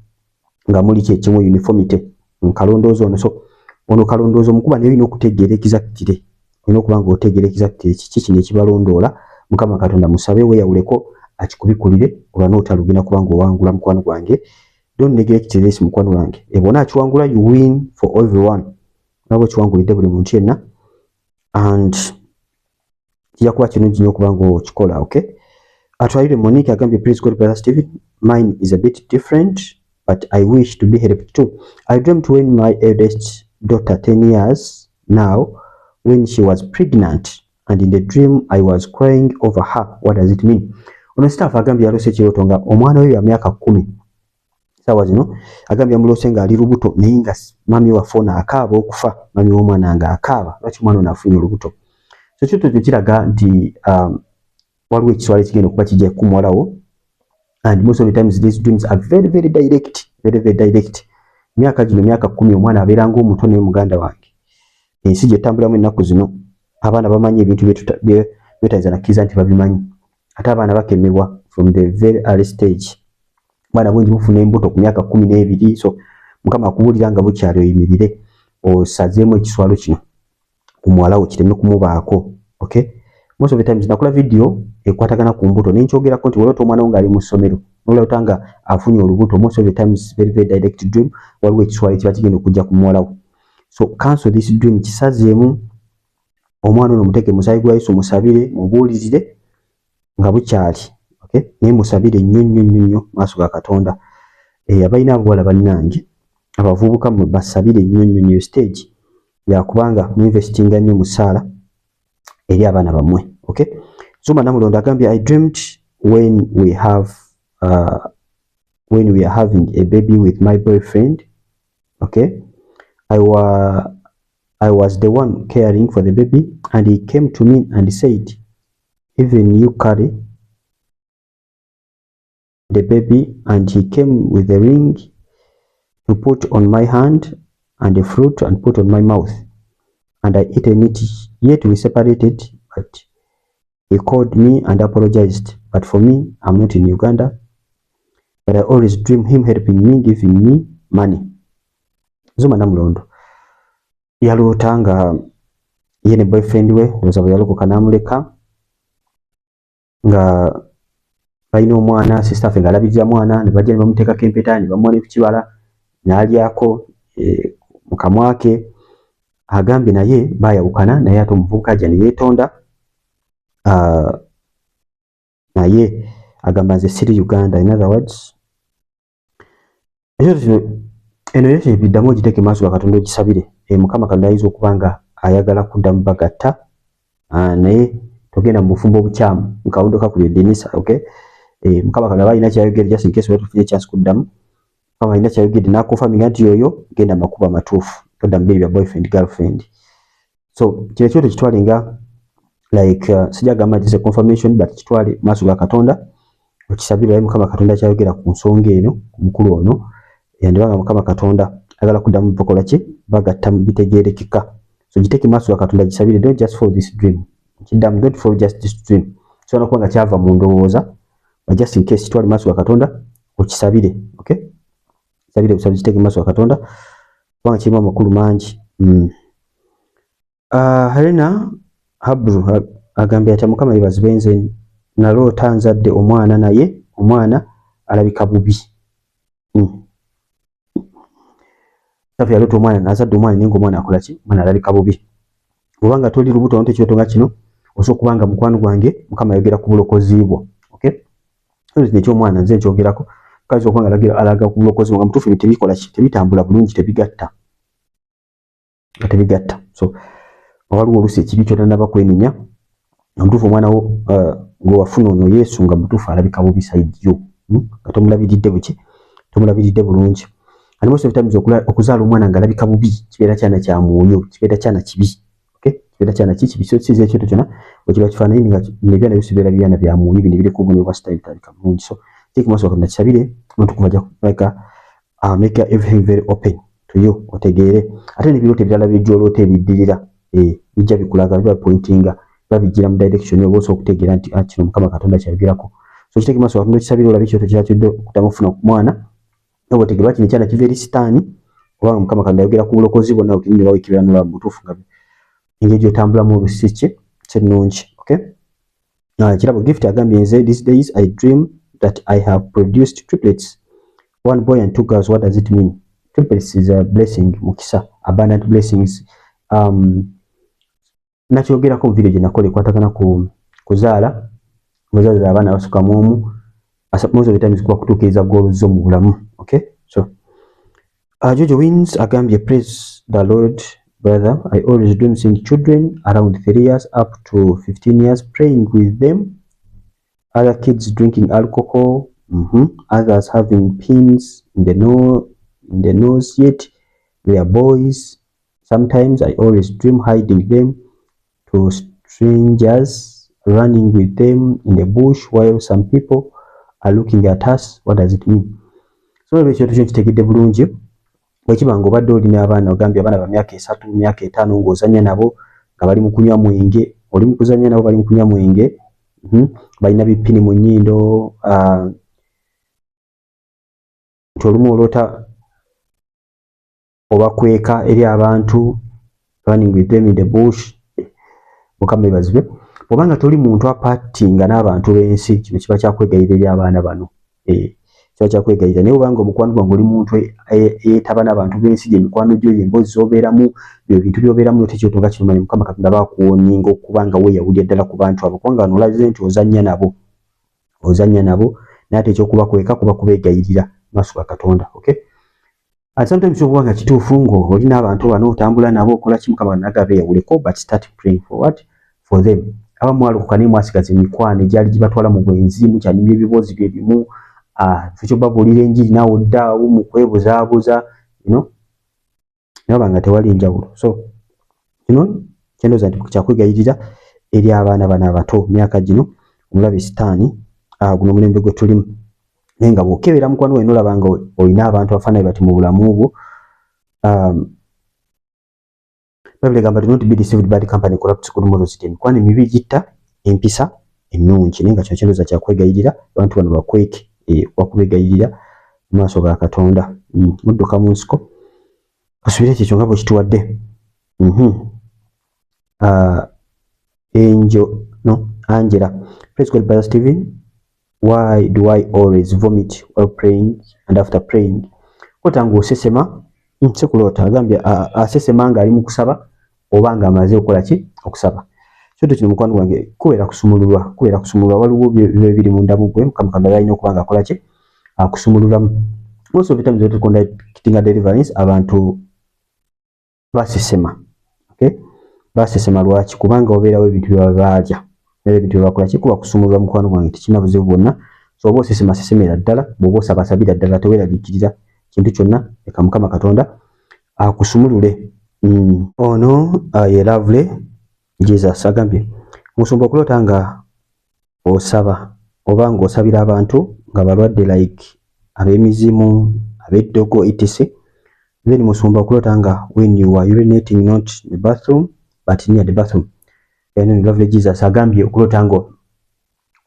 nga muli kyekimu, uniformity nkalondoozi ono. So ono kalondoozi omukuba, naye olina okutegeera exactly, olina okuba nga otegeera exactly kiki kino ekibalondoola. Mukama Katonda musabe, weeyawuleko, akikubikulire, olwa n'olutalo lugenda kuba nga owangula. Mukwano gwange, don't neglect this. Mukwano gwange, ebona akiwangula, you win for everyone. Nabo kiwangulidde buli muntu yenna, and kijja kuba kirungi nnyo okuba nga okikola. Okay, Atwalire Monique agambye, "Please God, Brother Stephen, mine is a bit different, but I wish to be helped too. I dreamt when my eldest daughter, 10 years now, when she was pregnant, and in the dream I was crying over her. What does it mean?" Ono staff agambye yaloose ekirooto nga omwana we ya myaka 10 saawa zino, agambye yamuloose ng'ali lubuto, naye nga mami waffe ono akaaba okufa, mami w'omwana nga akaaba lwaki omwana ono afunye olubuto. So ekirooto kyo kiraga nti waliwo ekiswalo ekigenda okuba kijja ku muwalawo, and most of the times these dreams are very, very direct, very, very direct. Myaka gino, myaka 10, omwana abeera ng'omuto, naye muganda wange, ensi gyetambulamu ennaku zino, abaana bamanyi ebintu byetayinza nakkiriza nti babimanyi. Ate abaana bakemebwa from the very early stage. Abaana bungi bufuna embuto ku myaka 12. So Mukama akubuulira nga bukyali, oyimirire osazeemu ekiswalo kino ku muwala wo kireme kumubaako. Okay, most of the times nakola video ekwatagana ku mbuto, nenkyogerako nti waliwo omwana wo ng'ali mu ssomero, nolota nga afunye olubuto, most of the times very, very direct dream, waliwo ekiswalo ekiba kigenda okujja ku muwala wo. So cancel this dream, kisazeemu. Omwana ono muteeke musayi gwa Yesu, musabire, mubuulirire nga bukyali. Okay, naye musabire nnyo nnyo nnyo nnyo maaso ga Katonda. Abalina abawala bannange, abavubuka, basabire nnyo nnyo nnyo. Stage yakubanga muinvestinga nnyo mu ssaala eri abaana bammwe. Okay, Zuma Namulondo agambye, "I dreamt when we are having a baby with my boyfriend. Okay, I was the one caring for the baby, and he came to me and said, 'Even you carry the baby,' and he came with a ring to put on my hand and a fruit and put on my mouth, and I eaten it. Yet we separated, but he called me and apologized. But for me, I'm not in Uganda, but I always dream him helping me, giving me money." Zuma Namulondo yaloota nga ye ne boyfriend we, ndowooza bwe yalokoka n'amuleka, nga balina omwana. Sister ffe ng'alabirira mwana, ne bajja ne bamuteekako empeta, ne bamuwa ne ku kibala n'alyako mu kamwa ke. Agambye naye baayawukana, naye ate omuvubuka ajja ne yeetonda. Naye agamba nze siri Uganda. In other words, ekyo kino, eno relationship ddamu ogiteeke maaso ga Katonda, ogisabire. Mukama Katonda ayinza okuba nga ayagala kuddamu bagatta. Naye togenda mu bufumbo obukyamu nkawundo kakubye edinisa, okay? Mukama Katonda aba alina kyayogedde, just in case oba tufunye chance kuddamu. Mukama alina kyayogedde n'akonfaminga nti yoyo genda makubo amatuufu, todda mu biri bya boyfriend girlfriend. So kino ekyoto kitwale nga like sijja gamba nti a confirmation, but kitwale maaso ga Katonda, okisabire olabe Mukama Katonda kyayogera ku nsonga eno ku mukulu ono. Yandibanga Mukama Katonda ayagala kuddamu bakola ki, bagatta bitegeerekeka. So giteeke maaso ga Katonda, gisabire. Don't just follow this dream. Kiddamu, don't follow just this dream. Kisobola okuba nga kyava mu ndowooza, but just in case, kitwale maaso ga Katonda, okisabire, okay? Kisabire busabi, kiteeke maaso ga Katonda kubanga kirimu amakulu mangi. Helena Habru agambye ati, "Mukama yebazibwe, nze naloota nzadde omwana naye omwana alabika bubi." Safi yaloota omwana nazadde omwana naye ngaomwana akola ki? Omwana alabika bubi. Bwobanga toli lubuto olota ekirooto nga kino, osobola okuba nga mukwano gwange Mukama ayogera ku bulokozi bwo, okay? Kino ekyomwana nze nkyogerako kazi okuba nga alaga ku bulokozi bwo nga mutuufu ebintu tebikola ki, tebitambula bulungi, tebigatta, nga tebigatta. So waliwo oluusi ekibi kyotannaba kwenenya nga mutuufu omwana wo gwe wafuna ono Yesu nga mutuufu alabika bubi side yo, nga tomulabiridde buki, tomulabiridde bulungi. And most of the times okuzaala omwana nga alabika bubi kibeera kyana kya mwoyo, kibeera kyana kibi, okay? Kibeera kyana ki kibi. So kiza ekintu kyonna bwe kiba kifaananyi nga nebyana byose bibeera byana bya mwoyo, bino ebiriko obubonero bwa sitaani bitalabika bulungi. So teeka maaso Katonda, kisabire omuntu kuva ajja like make everything very open to you, otegeere. Ate n'ebirooto ebirala by'ojja ebiddirira bijja bikulaga, biba pointinga, biba bijjira mu direction oba osobola okutegeera nti ah, kino Mukama Katonda kyayogerako. So kiteeke maaso Katonda, okisabire, olabe ekirooto kirakidde okuddamu okufuna mwana oba otegeera lwaki nekyana kiva eri sitaani, obanga Mukama Katonda ayogera ku bulokozi bwonna okinyini oba wekibera nolaba mu butuufu nga engeri gy'otambulamu olusi ki kyennungi, okay? Kirabo Gift agambye, "Nze these days I dream that I have produced triplets, one boy and two girls. What does it mean?" Triplets is a blessing, mukisa, abundant blessings. Nakyogerako mu video gye nakola ekwatagana ku kuzaala muzazi abaana basukka mu omu. Most of the times kuba kutuukiriza goals zo mu bulamu, okay? So Jojo Wins agambye, "Praise the Lord, brother. I always dream seeing children around 3 years up to 15 years, praying with them, other kids drinking alcohol, others having pins in the nose, yet they are boys. Sometimes I always dream hiding them to strangers, running with them in the bush while some people are looking at us. What does it mean?" So ekyo kyo nkitegedde bulungi. Bwekiba nga obadde olina abaana, ogambye abaana ba myaka 3, myaka 5, ng'ozannya nabo nga bali mu kunywa mwenge, oli mu kuzannya nabo bali mu kunywa mwenge, balina bipini mu nnyindo, nti olumu oloota obakweka eri abantu, running with them in the bush. Mukama ebazibwe. Bw'obanga toli muntu apatinga n'abantu b'ensi, kino kiba kyakwegayirira eri abaana bano, kiba kyakwegayirira. Naye obanga omukwano gwange oli muntu eyeetaba n'abantu b'ensi, gye mikwano gyo, emboozi z'obeeramu, byo bintu by'obeeramu, notekyoto nga kino, manya Mukama Katonda bakuwoninga okuba nga weeyawulira ddala ku bantu abo, kubanga bano olaze nti ozannya nabo, ozannya nabo, naye ate ekyokubakweka kuba kubeegayirira maaso ga Katonda, okay? And sometimes okuba nga kituufu ng'oli n'abantu bano otambula nabo, okola ki, Mukama naga beeyawuleko, but start praying for what? For them. Abamu mwalokoka naye mwasigaza emikwano egyali gibatwala mu bwenzi, mukyanyumya ebiboozi bye bimu, kifo kyobabuulira enjiri naawe oddaawo mu kwebuzaabuza, naba nga tewali njawulo. So kino kyendowooza nti kyakwegayirira eri abaana bano abato myaka gino, omulabe sitaani, guno omulembe gwe tulimu. Naye nga bw'okebera mukwano gwange n'olaba nga olina abantu abafaananyi bati mu bulamu bwo, Bayibuli egamba, "Do not be deceived, bad company corrupts good morals." Emikwano emibi gitta empisa ennungi. Naye nga kino kyendowooza kyakwegayirira, abantu bano bakweke, wakubegayirira mu maaso ga Katonda. Mudduka mu nsiko, kasubire ekyo nga bwe kituwadde. Angel, no, Angela, "Praise God, Brother Stephen. Why do I always vomit while praying and after praying?" Kota ng'osesema, sikuloota, agambye asesema ng'ali mu kusaba oba ng'amaze okukola ki, okusaba. Kyoto kino mukwano gwange kubeera kusumululwa, kubeera kusumululwa. Waliwo biba biri munda mu ggwe, Mukama Katonda alina okuba ng'akola ki, akusumululamu. Most of the times when conducting deliverance, abantu basesema, okay? Basesema lwaki? Kubanga obeerawo ebintu bye baalya era ebintu bye bakola kikuba kusumulula. Mukwano gwange, tekirina buzibu bwonna. So oba osesema, sesemera ddala. Bw'oba osaba, sabira ddala. Teweeraliikirira kintu kyonna, leka Mukama Katonda akusumulule. Ono ye Lovely Jesus agambye, musumba, okuloota nga osaba oba ng'osabira abantu nga balwadde, like ab'emizimu, ab'eddogo, etc. Then musumba, okuloota nga when you are urinating, not the bathroom but near the bathroom. Eno Lovely Jesus agambye, okuloota nga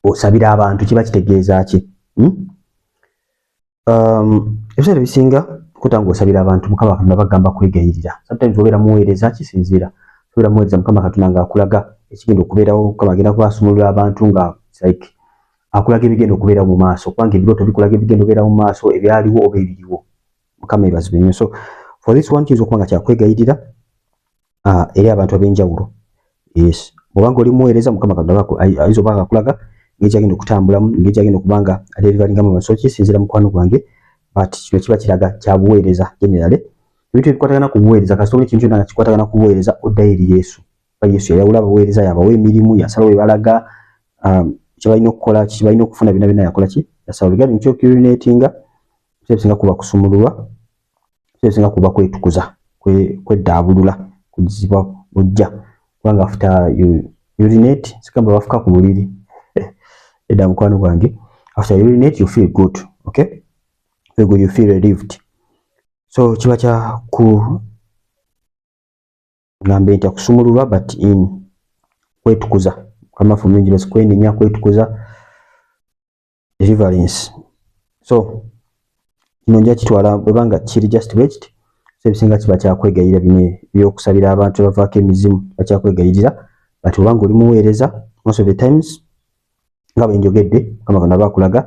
osabira abantu kiba kitegeeza ki? Ebiseera ebisinga okuloota nga osabira abantu, Mukama Katonda bagamba kwegayirira. Sometimes obeera muweereza, kisinziira, obeera muweereza, Mukama Katonda ng'akulaga ekigenda okubeerawo. Mukama agenda kuba asumulula abantu nga like akulaga ebigenda okubeerawo mu maaso, kubanga ebirooto bikulaga ebigenda okubeerawo mu maaso, ebyaliwo oba ebiriwo. Mukama ebazibwe nnyo. So for this one, kiyinza okuba nga kyakwegayirira eri abantu ab'enjawulo. Yes, bw'obanga oli muweereza, Mukama Katonda ayinza oba nga akulaga engeri gyagenda okutambulamu, engeri gyagenda okuba nga adeliveringamu abantu. So kisinziira, mukwano gwange, but kino kiba kiraga kya buweereza. Generally, ebintu ebikwatagana ku buweereza, kasita obona ekintu kyonna nga kikwatagana ku buweereza, oddayo eri Yesu. Kuba Yesu yayawula abaweereza, yabawa emirimu, yasalawo ebalaga kye balina okukola, kye balina okufuna, byonna byonna yakola ki, yasalawo. Regarding kyokurinatinga, ebisinga kuba kusumululwa, ebisinga kuba kwetukuza, kweddaabulula, kugizibwa bujja, kubanga after you urinate, sigamba bafuka ku buliri edda, mukwano gwange, after you urinate you feel good, okay, feel good, you feel relieved. So kiba kya ku gambe nti akusumululwa, but in kwetukuza. Mukama waffe omulungi basi, kwenenya, kwetukuza, deliverance. So kino nja kitwala bwebanga kiri just bwekiti. So ebisinga kiba kyakwegayirira. Bino ebyokusabira abantu bavaako emizimu bakyakwegayirira, but obanga oli muweereza, most of the times nga bwe njogedde, Mukama Katonda aba akulaga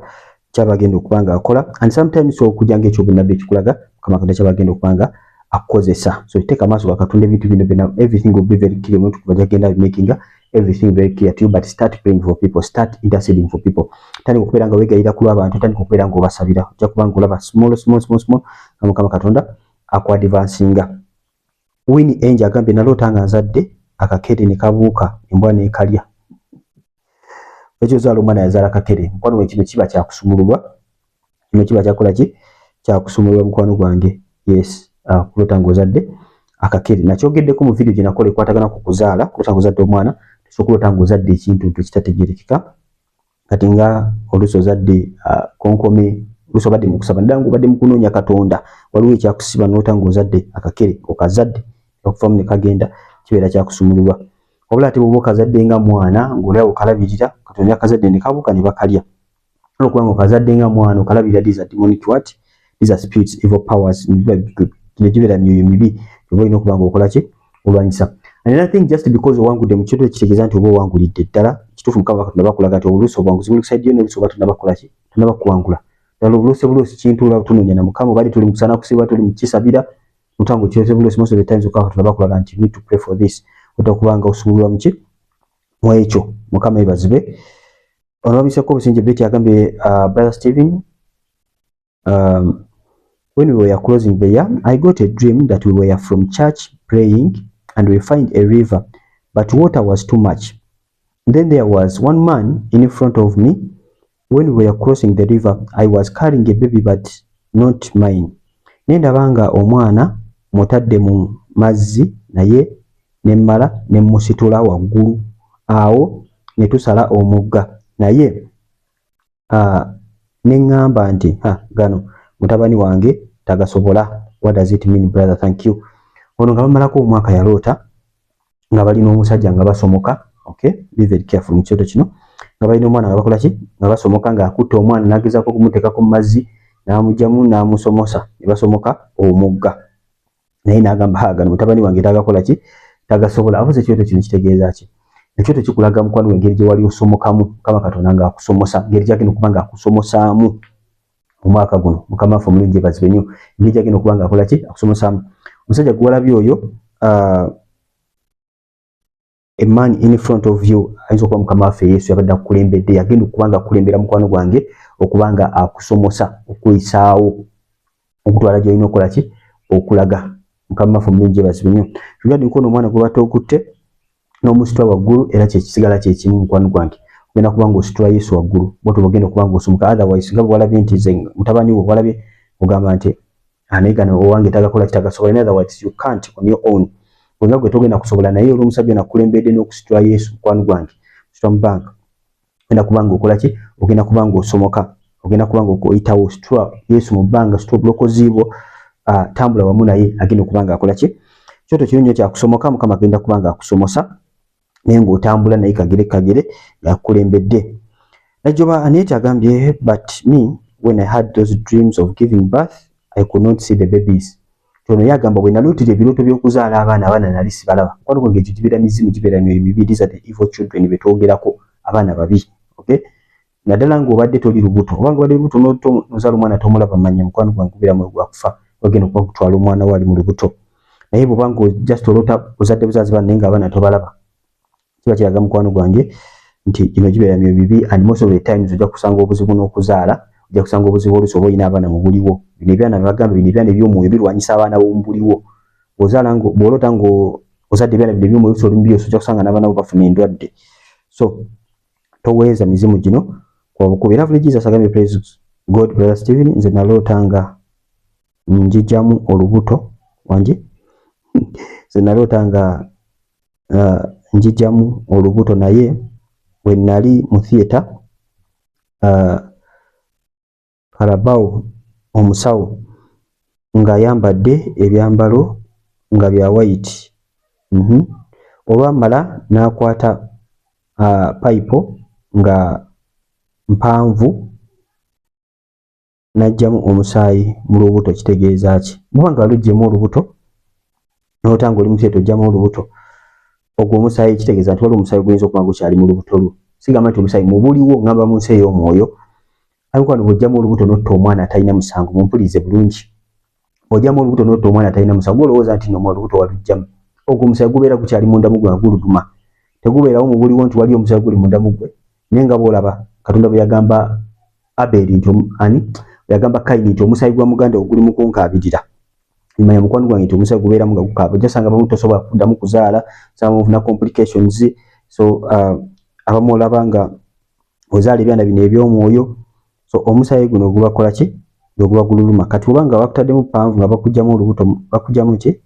kyaba agenda okuba nga akola, and sometimes okujja nga ekyobunnabbi ekikulaga Mukama Katonda kyaba agenda okuba nga akukozesa. So teeka amaaso ga Katonda, ebintu bino byonna, everything will be very clear. Omuntu kuba gyagenda making everything very clear to you. But start praying for people, start interceding for people. Tandika okubeera nga weegayirira ku lw'abantu, tandika okubeera nga obasabira. Ojja kuba nga olaba small small small small nga Mukama Katonda akuadvancinga. Winnie Angel agambye, naloota nga nzadde akakere ne kabuuka, embwa n'ekalya. Ekyozaala omwana yazaala kakere. Mukwano gwange, kino kiba kyakusumululwa. Kino kiba kyakola ki? Kyakusumululwa, mukwano gwange. Yes, kulota ng'ozadde akakere, nakyogeddeko mu video gye nakola ekwatagana ku kuzaala. Kulota ng'ozadde omwana, tosobola kulota ng'ozadde ekintu ntu ekitategeerekeka. Kati nga oluusi ozadde konkome, oluusi obadde mu kusaba, naddala ng'obadde mu kunoonya Katonda, waliwo ekyakusiba, n'olota ng'ozadde akakere, okazadde okuvamu ne kagenda, kibeera kyakusumululwa. Wabula ate bw'oba okazadde nga mwana, ng'oli awo okalabirira, Katonda akazadde ne kabuuka ne bakalya, olwokuba nga okazadde nga mwana okalabirira, these are demonic what? These are spirits, evil powers. Gino gibeera myoyo mibi, oba olina okuba nga okola ki? Olwanyisa. And another thing, just because owangudde mu kintu ekitegeeza nti oba owangulidde ddala kituufu. Mukama Katonda bakulaga nti obuluusi obuwanguzi buli ku side yo, n'oluusi oba tonnabakola ki, tonnabakuwangula ddala. Obuluusi buluusi kintu olaba tunoonya na Mukama, obadde tuli mu kusana kusiba, tuli mu kisabira mutango kyose buluusi. Most of the times Mukama Katonda bakulaga nti you need to pray for this, ota okuba nga osumululwa muki mu ekyo. Mukama ebazibwe. Ono bamiseko obusinge Betty agambye, Brother Stephen, when we were closing the year, I got a dream that we were from church praying and we find a river, but water was too much. Then there was one man in front of me when we were crossing the river. I was carrying a baby but not mine. Nendaba nga omwana mutadde mu mazzi, naye nemmala ne musitula waggulu awo ne tusala omugga, naye ne ŋŋamba nti, ha, gano mutabani wange tagasobola. What does it mean, brother? Thank you. Ono nga bamalako omwaka, yaloota nga balina omusajja nga basomoka. Okay, be very careful mu kirooto kino. Nga balina omwana nga bakola ki? Nga basomoka, ng'akutte omwana n'agezaako okumuteekako mu mazzi, n'amugyamu n'amusomosa ne basomoka omugga, naye n'agamba, ha, gano mutabani wange tagakola ki? Tagasobola. Abuze, ekirooto kino kitegeeza ki? Ekyoto kikulaga, mukwano, engeri gye wali osomokamu, Mukama Katonda ng'akusomosa, engeri gyagenda okuba ng'akusomosaamu omwaka guno. Mukama waffe omulungi yeebazibwe nnyo. Engeri gyagenda okuba ng'akola ki? Akusomosaamu. Omusajja gwe walabye oyo, a man in front of you, ayinza okuba Mukama waffe Yesu yabadde akukulembedde, yagenda okuba nga akukulembera, mukwano gwange, okuba nga akusomosa, okuyisaawo, okutwala gy'olina okukola ki? Okulaga. Mukama waffe omulungi yeebazibwe nnyo. Regarding kuno omwana gwe batookutte N'omusitula waggulu era kyekisigala kyekimu, mukwano gwange, ogenda kuba nga ositula Yesu waggulu, bwotyo bwogenda okuba nga osomoka. Otherwise nga bwewalabye nti nze mutabani wo walabye ogamba nti anaye gano owange tagakola kitagasobola. In other words, you can't on your own, bwenga gwe togenda kusobola, naye olw'omusajja ono akulembedde n'okusitula Yesu, mukwano gwange, ositula mu banka, ogenda kuba nga okola ki? Ogenda kuba nga osomoka, ogenda kuba nga oyitawo. Situla Yesu mu bbanga, situla obulokozi bwo, tambula wamu naye, agenda okuba nga akola ki? Kyoto kiro nnyo kyakusomoka. Mukama agenda kuba nga akusomosa, naye ng'otambula naye kagere kagere ng'akukulembedde. Najoba Aniet agambye, "But me, when I had those dreams of giving birth, I could not see the babies." Ono ye agamba, bwe nalootera ebirooto by'okuzaala abaana, abaana nali sibalaba. Mukwano gwange, ekyo gibeera mizimu, gibeera myoyo mibi. These are the evil children betwogerako, abaana babi, okay? Naddala ng'obadde toli lubuto, oba nga obadde lubuto nozaala omwana tomulaba, manya mukwano gwange gubeera mwoyo gwa kufa, wagenda okuba kutwala omwana we ali mu lubuto. Naye bw'oba nga just oloota ozadde buzaazi baana naye ng'abaana tobalaba, kiba kiraga, mukwano gwange, nti gino gibeera myoyo mibi. And most of the times ojja kusanga obuzibu n'okuzaala, ojja kusanga obuzibu oluusi oba olina abaana mu buliwo. Bino ebyana bagamba, bino ebyana eby'omwoyo birwanyisa abaana b'omu buliwo. Bw'ozaala, bw'oloota ng'ozadde ebyana bino eby'omwoyo, oluusi oli mu byose, ojja kusanga n'abaana bo bafuna endwadde. So toweeza mizimu gino kwa bukubi. Lovely Jesus agambye, "Praise God, Brother Steven, nze naloota nga njijamu olubuto wangi, nze naloota nga njijamu olubuto, naye bwe nali mu theatre, Karabao omusawo ng'ayambadde ebyambalo nga bya white. Olwamala n'akwata payipo nga mpanvu n'aggyamu omusaayi mu lubuto. Kitegeeza ki?" Bw'oba nga luggyemu olubuto n'ota ng'oli mu theatre oggyamu olubuto, ogwo omusaayi kitegeeza nti waliwo omusaayi oguyinza okuba nga gukyali mu lubuto lwo. Sigamba nti omusaayi mu buliwo, ngamba mu nsi ey'omwoyo. Aye bw'oggyamu olubuto n'otta omwana atalina musango, mumpulirize bulungi, bw'oggyamu olubuto n'otta omwana atalina musango, olowooza nti nno olubuto waluggyamu, ogwo omusaayi gubeera gukyali munda mu gwe nga guluduma, tegubeerawo mu buliwo nti waliyo omusaayi guli munda mu gwe. Naye nga bw'olaba Katonda bwe yagamba Aberi nti ani yagamba Kayini nti omusaayi gwa muganda wo guli mu kunkaabirira, manya mukwano gwange nti omusaayi gubeeramu nga gukaaba. Ojja sanga abamu tosobola kuddamu kuzaala, sanga mufuna complications. So abamu olaba nga ozaala ebyana bino eby'omwoyo, so omusaayi guno gubakola ki? Gwe guba gululuma. Kati oba nga bakutaddemu panvu nga bakugyamu olubuto, bakugyamu ki?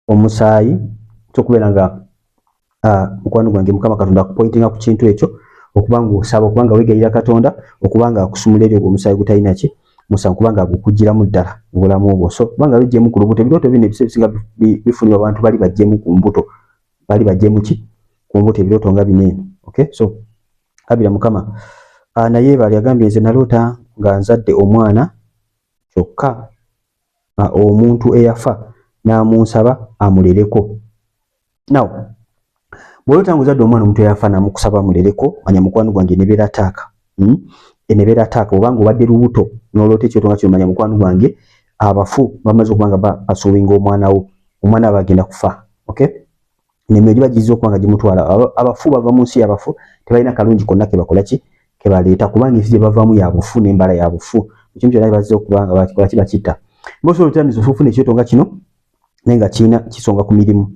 Omusaayi. Kyokubeera nga mukwano gwange, Mukama Katonda akupointinga ku kintu ekyo okuba nga osaba, okuba nga weegayirira Katonda okuba nga akusumula eri ogwo omusaayi gutalina ki musango, kubanga agukugiramu ddala mu bulamu bwo. So kubanga bijjemu ku lubuto, ebirooto bino ebiseera ebisinga bifunibwa abantu bali bajjemu ku mbuto, bali bajjemu ki? Ku mbuto, ebirooto nga bino eno, okay? So kabira Mukama. Naye bali agambye, "Nze naloota nga nzadde omwana, kyokka omuntu eyafa n'amunsaba amulereko." Now bw'oloota nga ozadde omwana, omuntu eyafa n'amukusaba amulereko, manya mukwano gwange nebeera attack, Enebeera attack. Obanga obadde lubuto n'oloota ekyoto nga kino, manya mukwano gwange abafu bamaze okuba nga basuubinga omwana wo, omwana aba agenda kufa, okay? Nemyoyo giba giyinza okuba nga gimutwala. Abafu bava mu nsi y'abafu, tebalina kalungi konna ke bakola ki ke baleeta, kubanga ensi gye bavaamu ya bufu n'embala ya bufu. Ekintu kyonna bazze okuba nga bakikola ki? Bakitta. Most of the times osobola okufuna ekyoto nga kino, naye nga kirina kisonga ku mirimu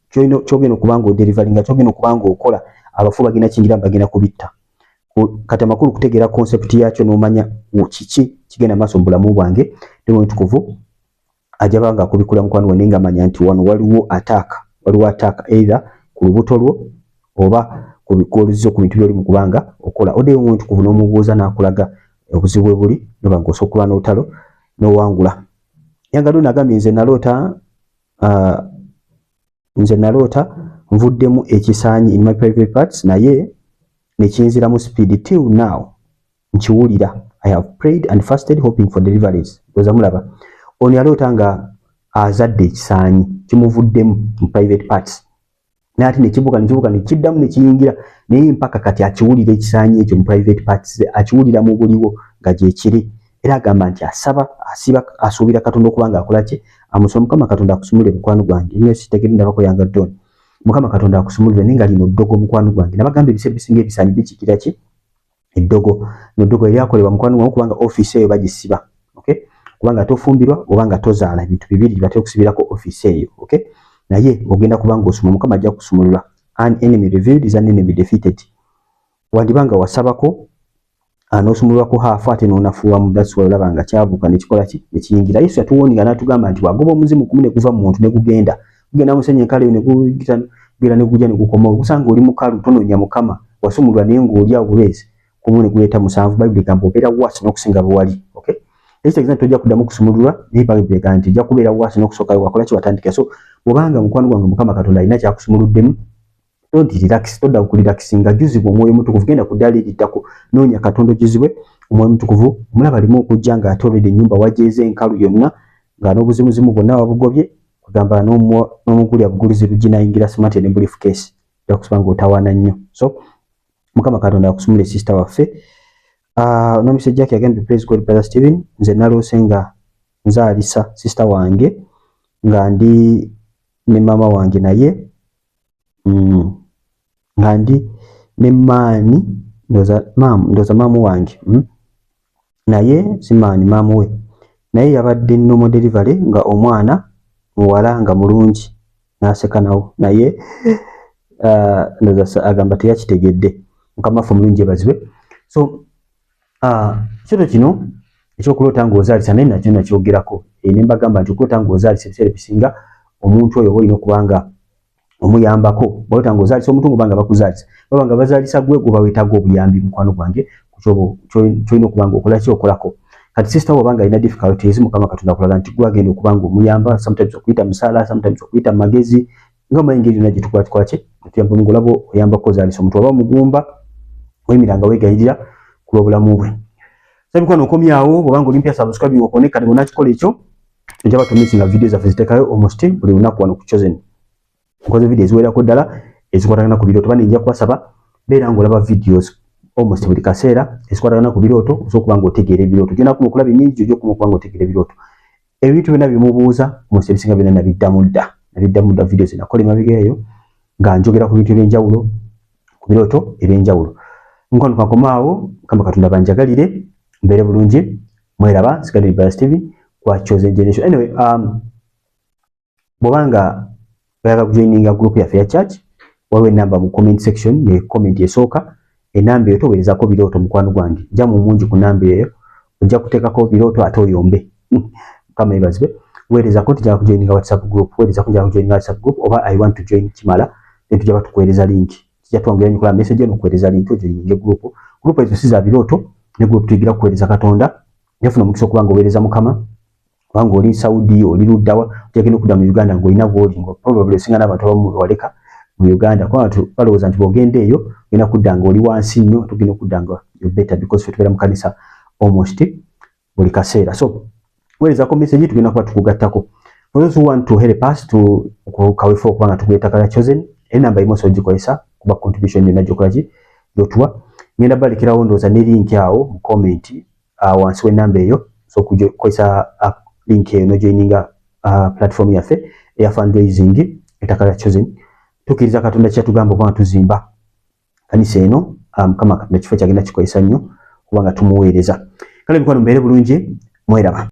kyogenda okuba nga odeliveringa, kyogenda okuba nga okola, abafu bagenda kiyingiramu, bagenda kubitta. Kati amakulu kutegeera concept yakyo n'omanya kiki kigenda maaso mu bulamu bwange. Ne Mutukuvu ajaba nga akubikula, mukwano gwange, nga manya nti wano waliwo attack, waliwo attack either ku lubuto lwo oba ku bintu by'oli mu kubanga okola. Oddeyo Omutukuvu n'omubuuza n'akulaga obuzibu bwe buli, noba nga osobola okuba n'olutalo n'owangula. Yangadoni agambye, "Nze naloota nvuddemu ekisaanyi in my private parts, naye nekinziramu speed. Till now nkiwulira. I have prayed and fasted hoping for deliverance." Oza mulaba ono yaloota nga azadde, ekisaanyi kimuvuddemu mu private parts, naye ate nekibuka, nekibuka, nekiddamu, nekiyingira, naye mpaka kati akiwulira ekisaanyi ekyo mu private parts, akiwulira mu buliwo nga gyekiri. Era agamba nti asaba, asiba, asuubira Katonda okuba nga akola ki? Amusoma. Mukama Katonda akusumulire, mukwano gwange. Nyo sitegere ndabako yanga Don, Mukama Katonda akusumulire. Naye nga lino ddogo, mukwano gwange. Nabagamba ebiseera ebisinga ebisaanyi bikikira ki? Eddogo. Neddogo eryakolebwa, mukwano gwange, kubanga ofiisi eyo bagisiba, okay? Kubanga tofumbirwa oba nga tozaala, ebintu bibiri batera okusibirako ofiisi eyo, okay? Naye ogenda kuba ng'osoma, Mukama ajja kusumulula. An enemy revealed is an enemy defeated. Wandiba nga wasabako n'osumululwako half, ate n'onafuwamu. That's why olaba nga kyabuuka nekikola ki, nekiyingira. Yesu yatuwarninga n'atugamba nti bw'agoba omuzimu gumu ne guva mu muntu, ne gugenda gugenda musenyi enkala eyo, ne gugenda ne gujja ne gukomawo, gusanga oli mukalu. Tonoonya Mukama. Wasumululwa naye ng'oli awo bubeezi kumu ne guleeta musanvu. Bayibuli egamba obeera worse n'okusinga bwe wali, okay? Ekitegeeza nti tojja kuddamu kusumululwa, naye Bayibuli egamba nti ojja kubeera worse n'okusooka wakola ki, watandika. So bw'obanga, mukwano gwange, Mukama Katonda alina kyakusumuluddemu, don't relax, todda kurelaxinga. Jjuzibwa Omwoyo Omutukuvu. Genda ku ddaala eriddako, noonya Katonda, ojjuzibwe Omwoyo Omutukuvu. Omulaba alimu okujja ng'ate olwedde ennyumba wajeeza enkalu yonna, nga n'obuzimuzimu bwonna wabugobye, kugamba n'omuguli abugulizi luggi n'ayingira smart ne briefcase, ojja kusoba ng'otawaana nnyo. So Mukama Katonda akusumule, sister waffe. Nomise Jack yagambye, "Praise God, brother Steven. Nze naloose nga nzaalisa sister wange nga ndi ne maama wange, naye nga ndi ne maani, ndoza maamu, ndoza maamu wange, Naye si maani, maamu we, naye yabadde normal delivery, nga omwana muwala nga mulungi, n'aseka nawo, naye ndoza agamba teyakitegedde. Mukama waffe omulungi ebazibwe. So kyoto kino ekyokuloota ng'ozaalisa, naye nakyo nakyogerako ne mbagamba nti okuloota ng'ozaalisa, ebiseera ebisinga omuntu oyo oba olina okuba nga omuyambako. Bw'oloota ng'ozaalisa omuntu, ng'oba nga bakuzaalisa, baba nga bazaalisa gwe, gwe weetaaga obuyambi, mukwano gwange, kyolina okuba nga okola ki, okolako. Kati sister wo obanga alina difficulties, Mukama Katonda akulaga nti gwe agenda okuba nga omuyamba, sometimes okuyita musaala, sometimes okuyita mu magezi, nga omanyi engeri yonna gye tukola, tukola ki, tuyamba. Ng'olaba oyambako ozaalisa omuntu oba mugumba, oyimiranga weegayirira ku lw'obulamu bwe. So mikwano, okomyawo. Bw'obanga oli mpya, subscribe, okone kati bw'onakikola ekyo, ojja batomissinga video zaffe ziteekayo almost buli lunaku wano ku Chosen. Nkoze video eziwerako ddala ezikwatagana ku birooto. Bane, nja kubasaba, beera ng'olaba videos almost buli kaseera ezikwatagana ku birooto, osobola okuba ng'otegeera ebirooto. Gyona kuma okulaba ennyingi, gyojja okuma okuba ng'otegeera ebirooto. Ebintu byonna byemubuuza, almost ebisinga byonna nabiddamu dda, nabiddamu dda videos nakola emabega eyo nga njogera ku bintu ebyenjawulo, ku birooto ebyenjawulo. Mukwano, kankomaawo. Mukama Katonda banjagalire, mbeere bulungi. Mweraba, Sigadde Bias TV kwa Chosen Generation. Anyway, bw'obanga oyagala kujoininga group yaffe ya church, waliwo enamba mu comment section, ye comment esooka. Enamba eyo toweerezako birooto, mukwano gwange. Jja mu mungi ku namba eyo, ojja kuteekako birooto ate oyombe. Mukama yeebazibwe. Weerezako nti njagala kujoininga WhatsApp group, weerezako njagala kujoininga WhatsApp group oba "I want to join", kimala. Then tujja batukuweereza link. Kijja twongera nkola message eno okuweereza link ojoininge group. Group ezo si za birooto, ne group tuyigira kuweereza Katonda. Nefuna omukisa okuba nga oweereza Mukama, kubanga oli Saudi, oli luddawa, ojagenda okudda mu Uganda ng'olina bwoli, nga probably osinga n'abantu abamu waleka mu Uganda, kuba abantu balowooza nti bw'ogenda eyo ogenda kudda nga oli wansi nnyo, tugenda okudda nga you're better, because ffe tubeera mu kanisa almost buli kaseera. So weerezako message, tugenda kuba tukugattako. For those who want to help us to kaweefube okuba nga tugula ettaka lya Chosen, enamba emu osobola ogikozesa kuba contribution yonna gyokola ki, gyotuwa. Ngenda balekerawo ndowooza ne link awo mu comment wansi w'ennamba eyo. So kukozesa link eyo nojoininga platform yaffe eya fundraising ettaka lya Chosen. Tukkiriza Katonda kyatugamba okuba nga tuzimba kanisa eno. Mukama Katonda kifo kyagenda kikozesa nnyo kubanga tumuweereza. Kale mikwano, mbeere bulungi, mweraba.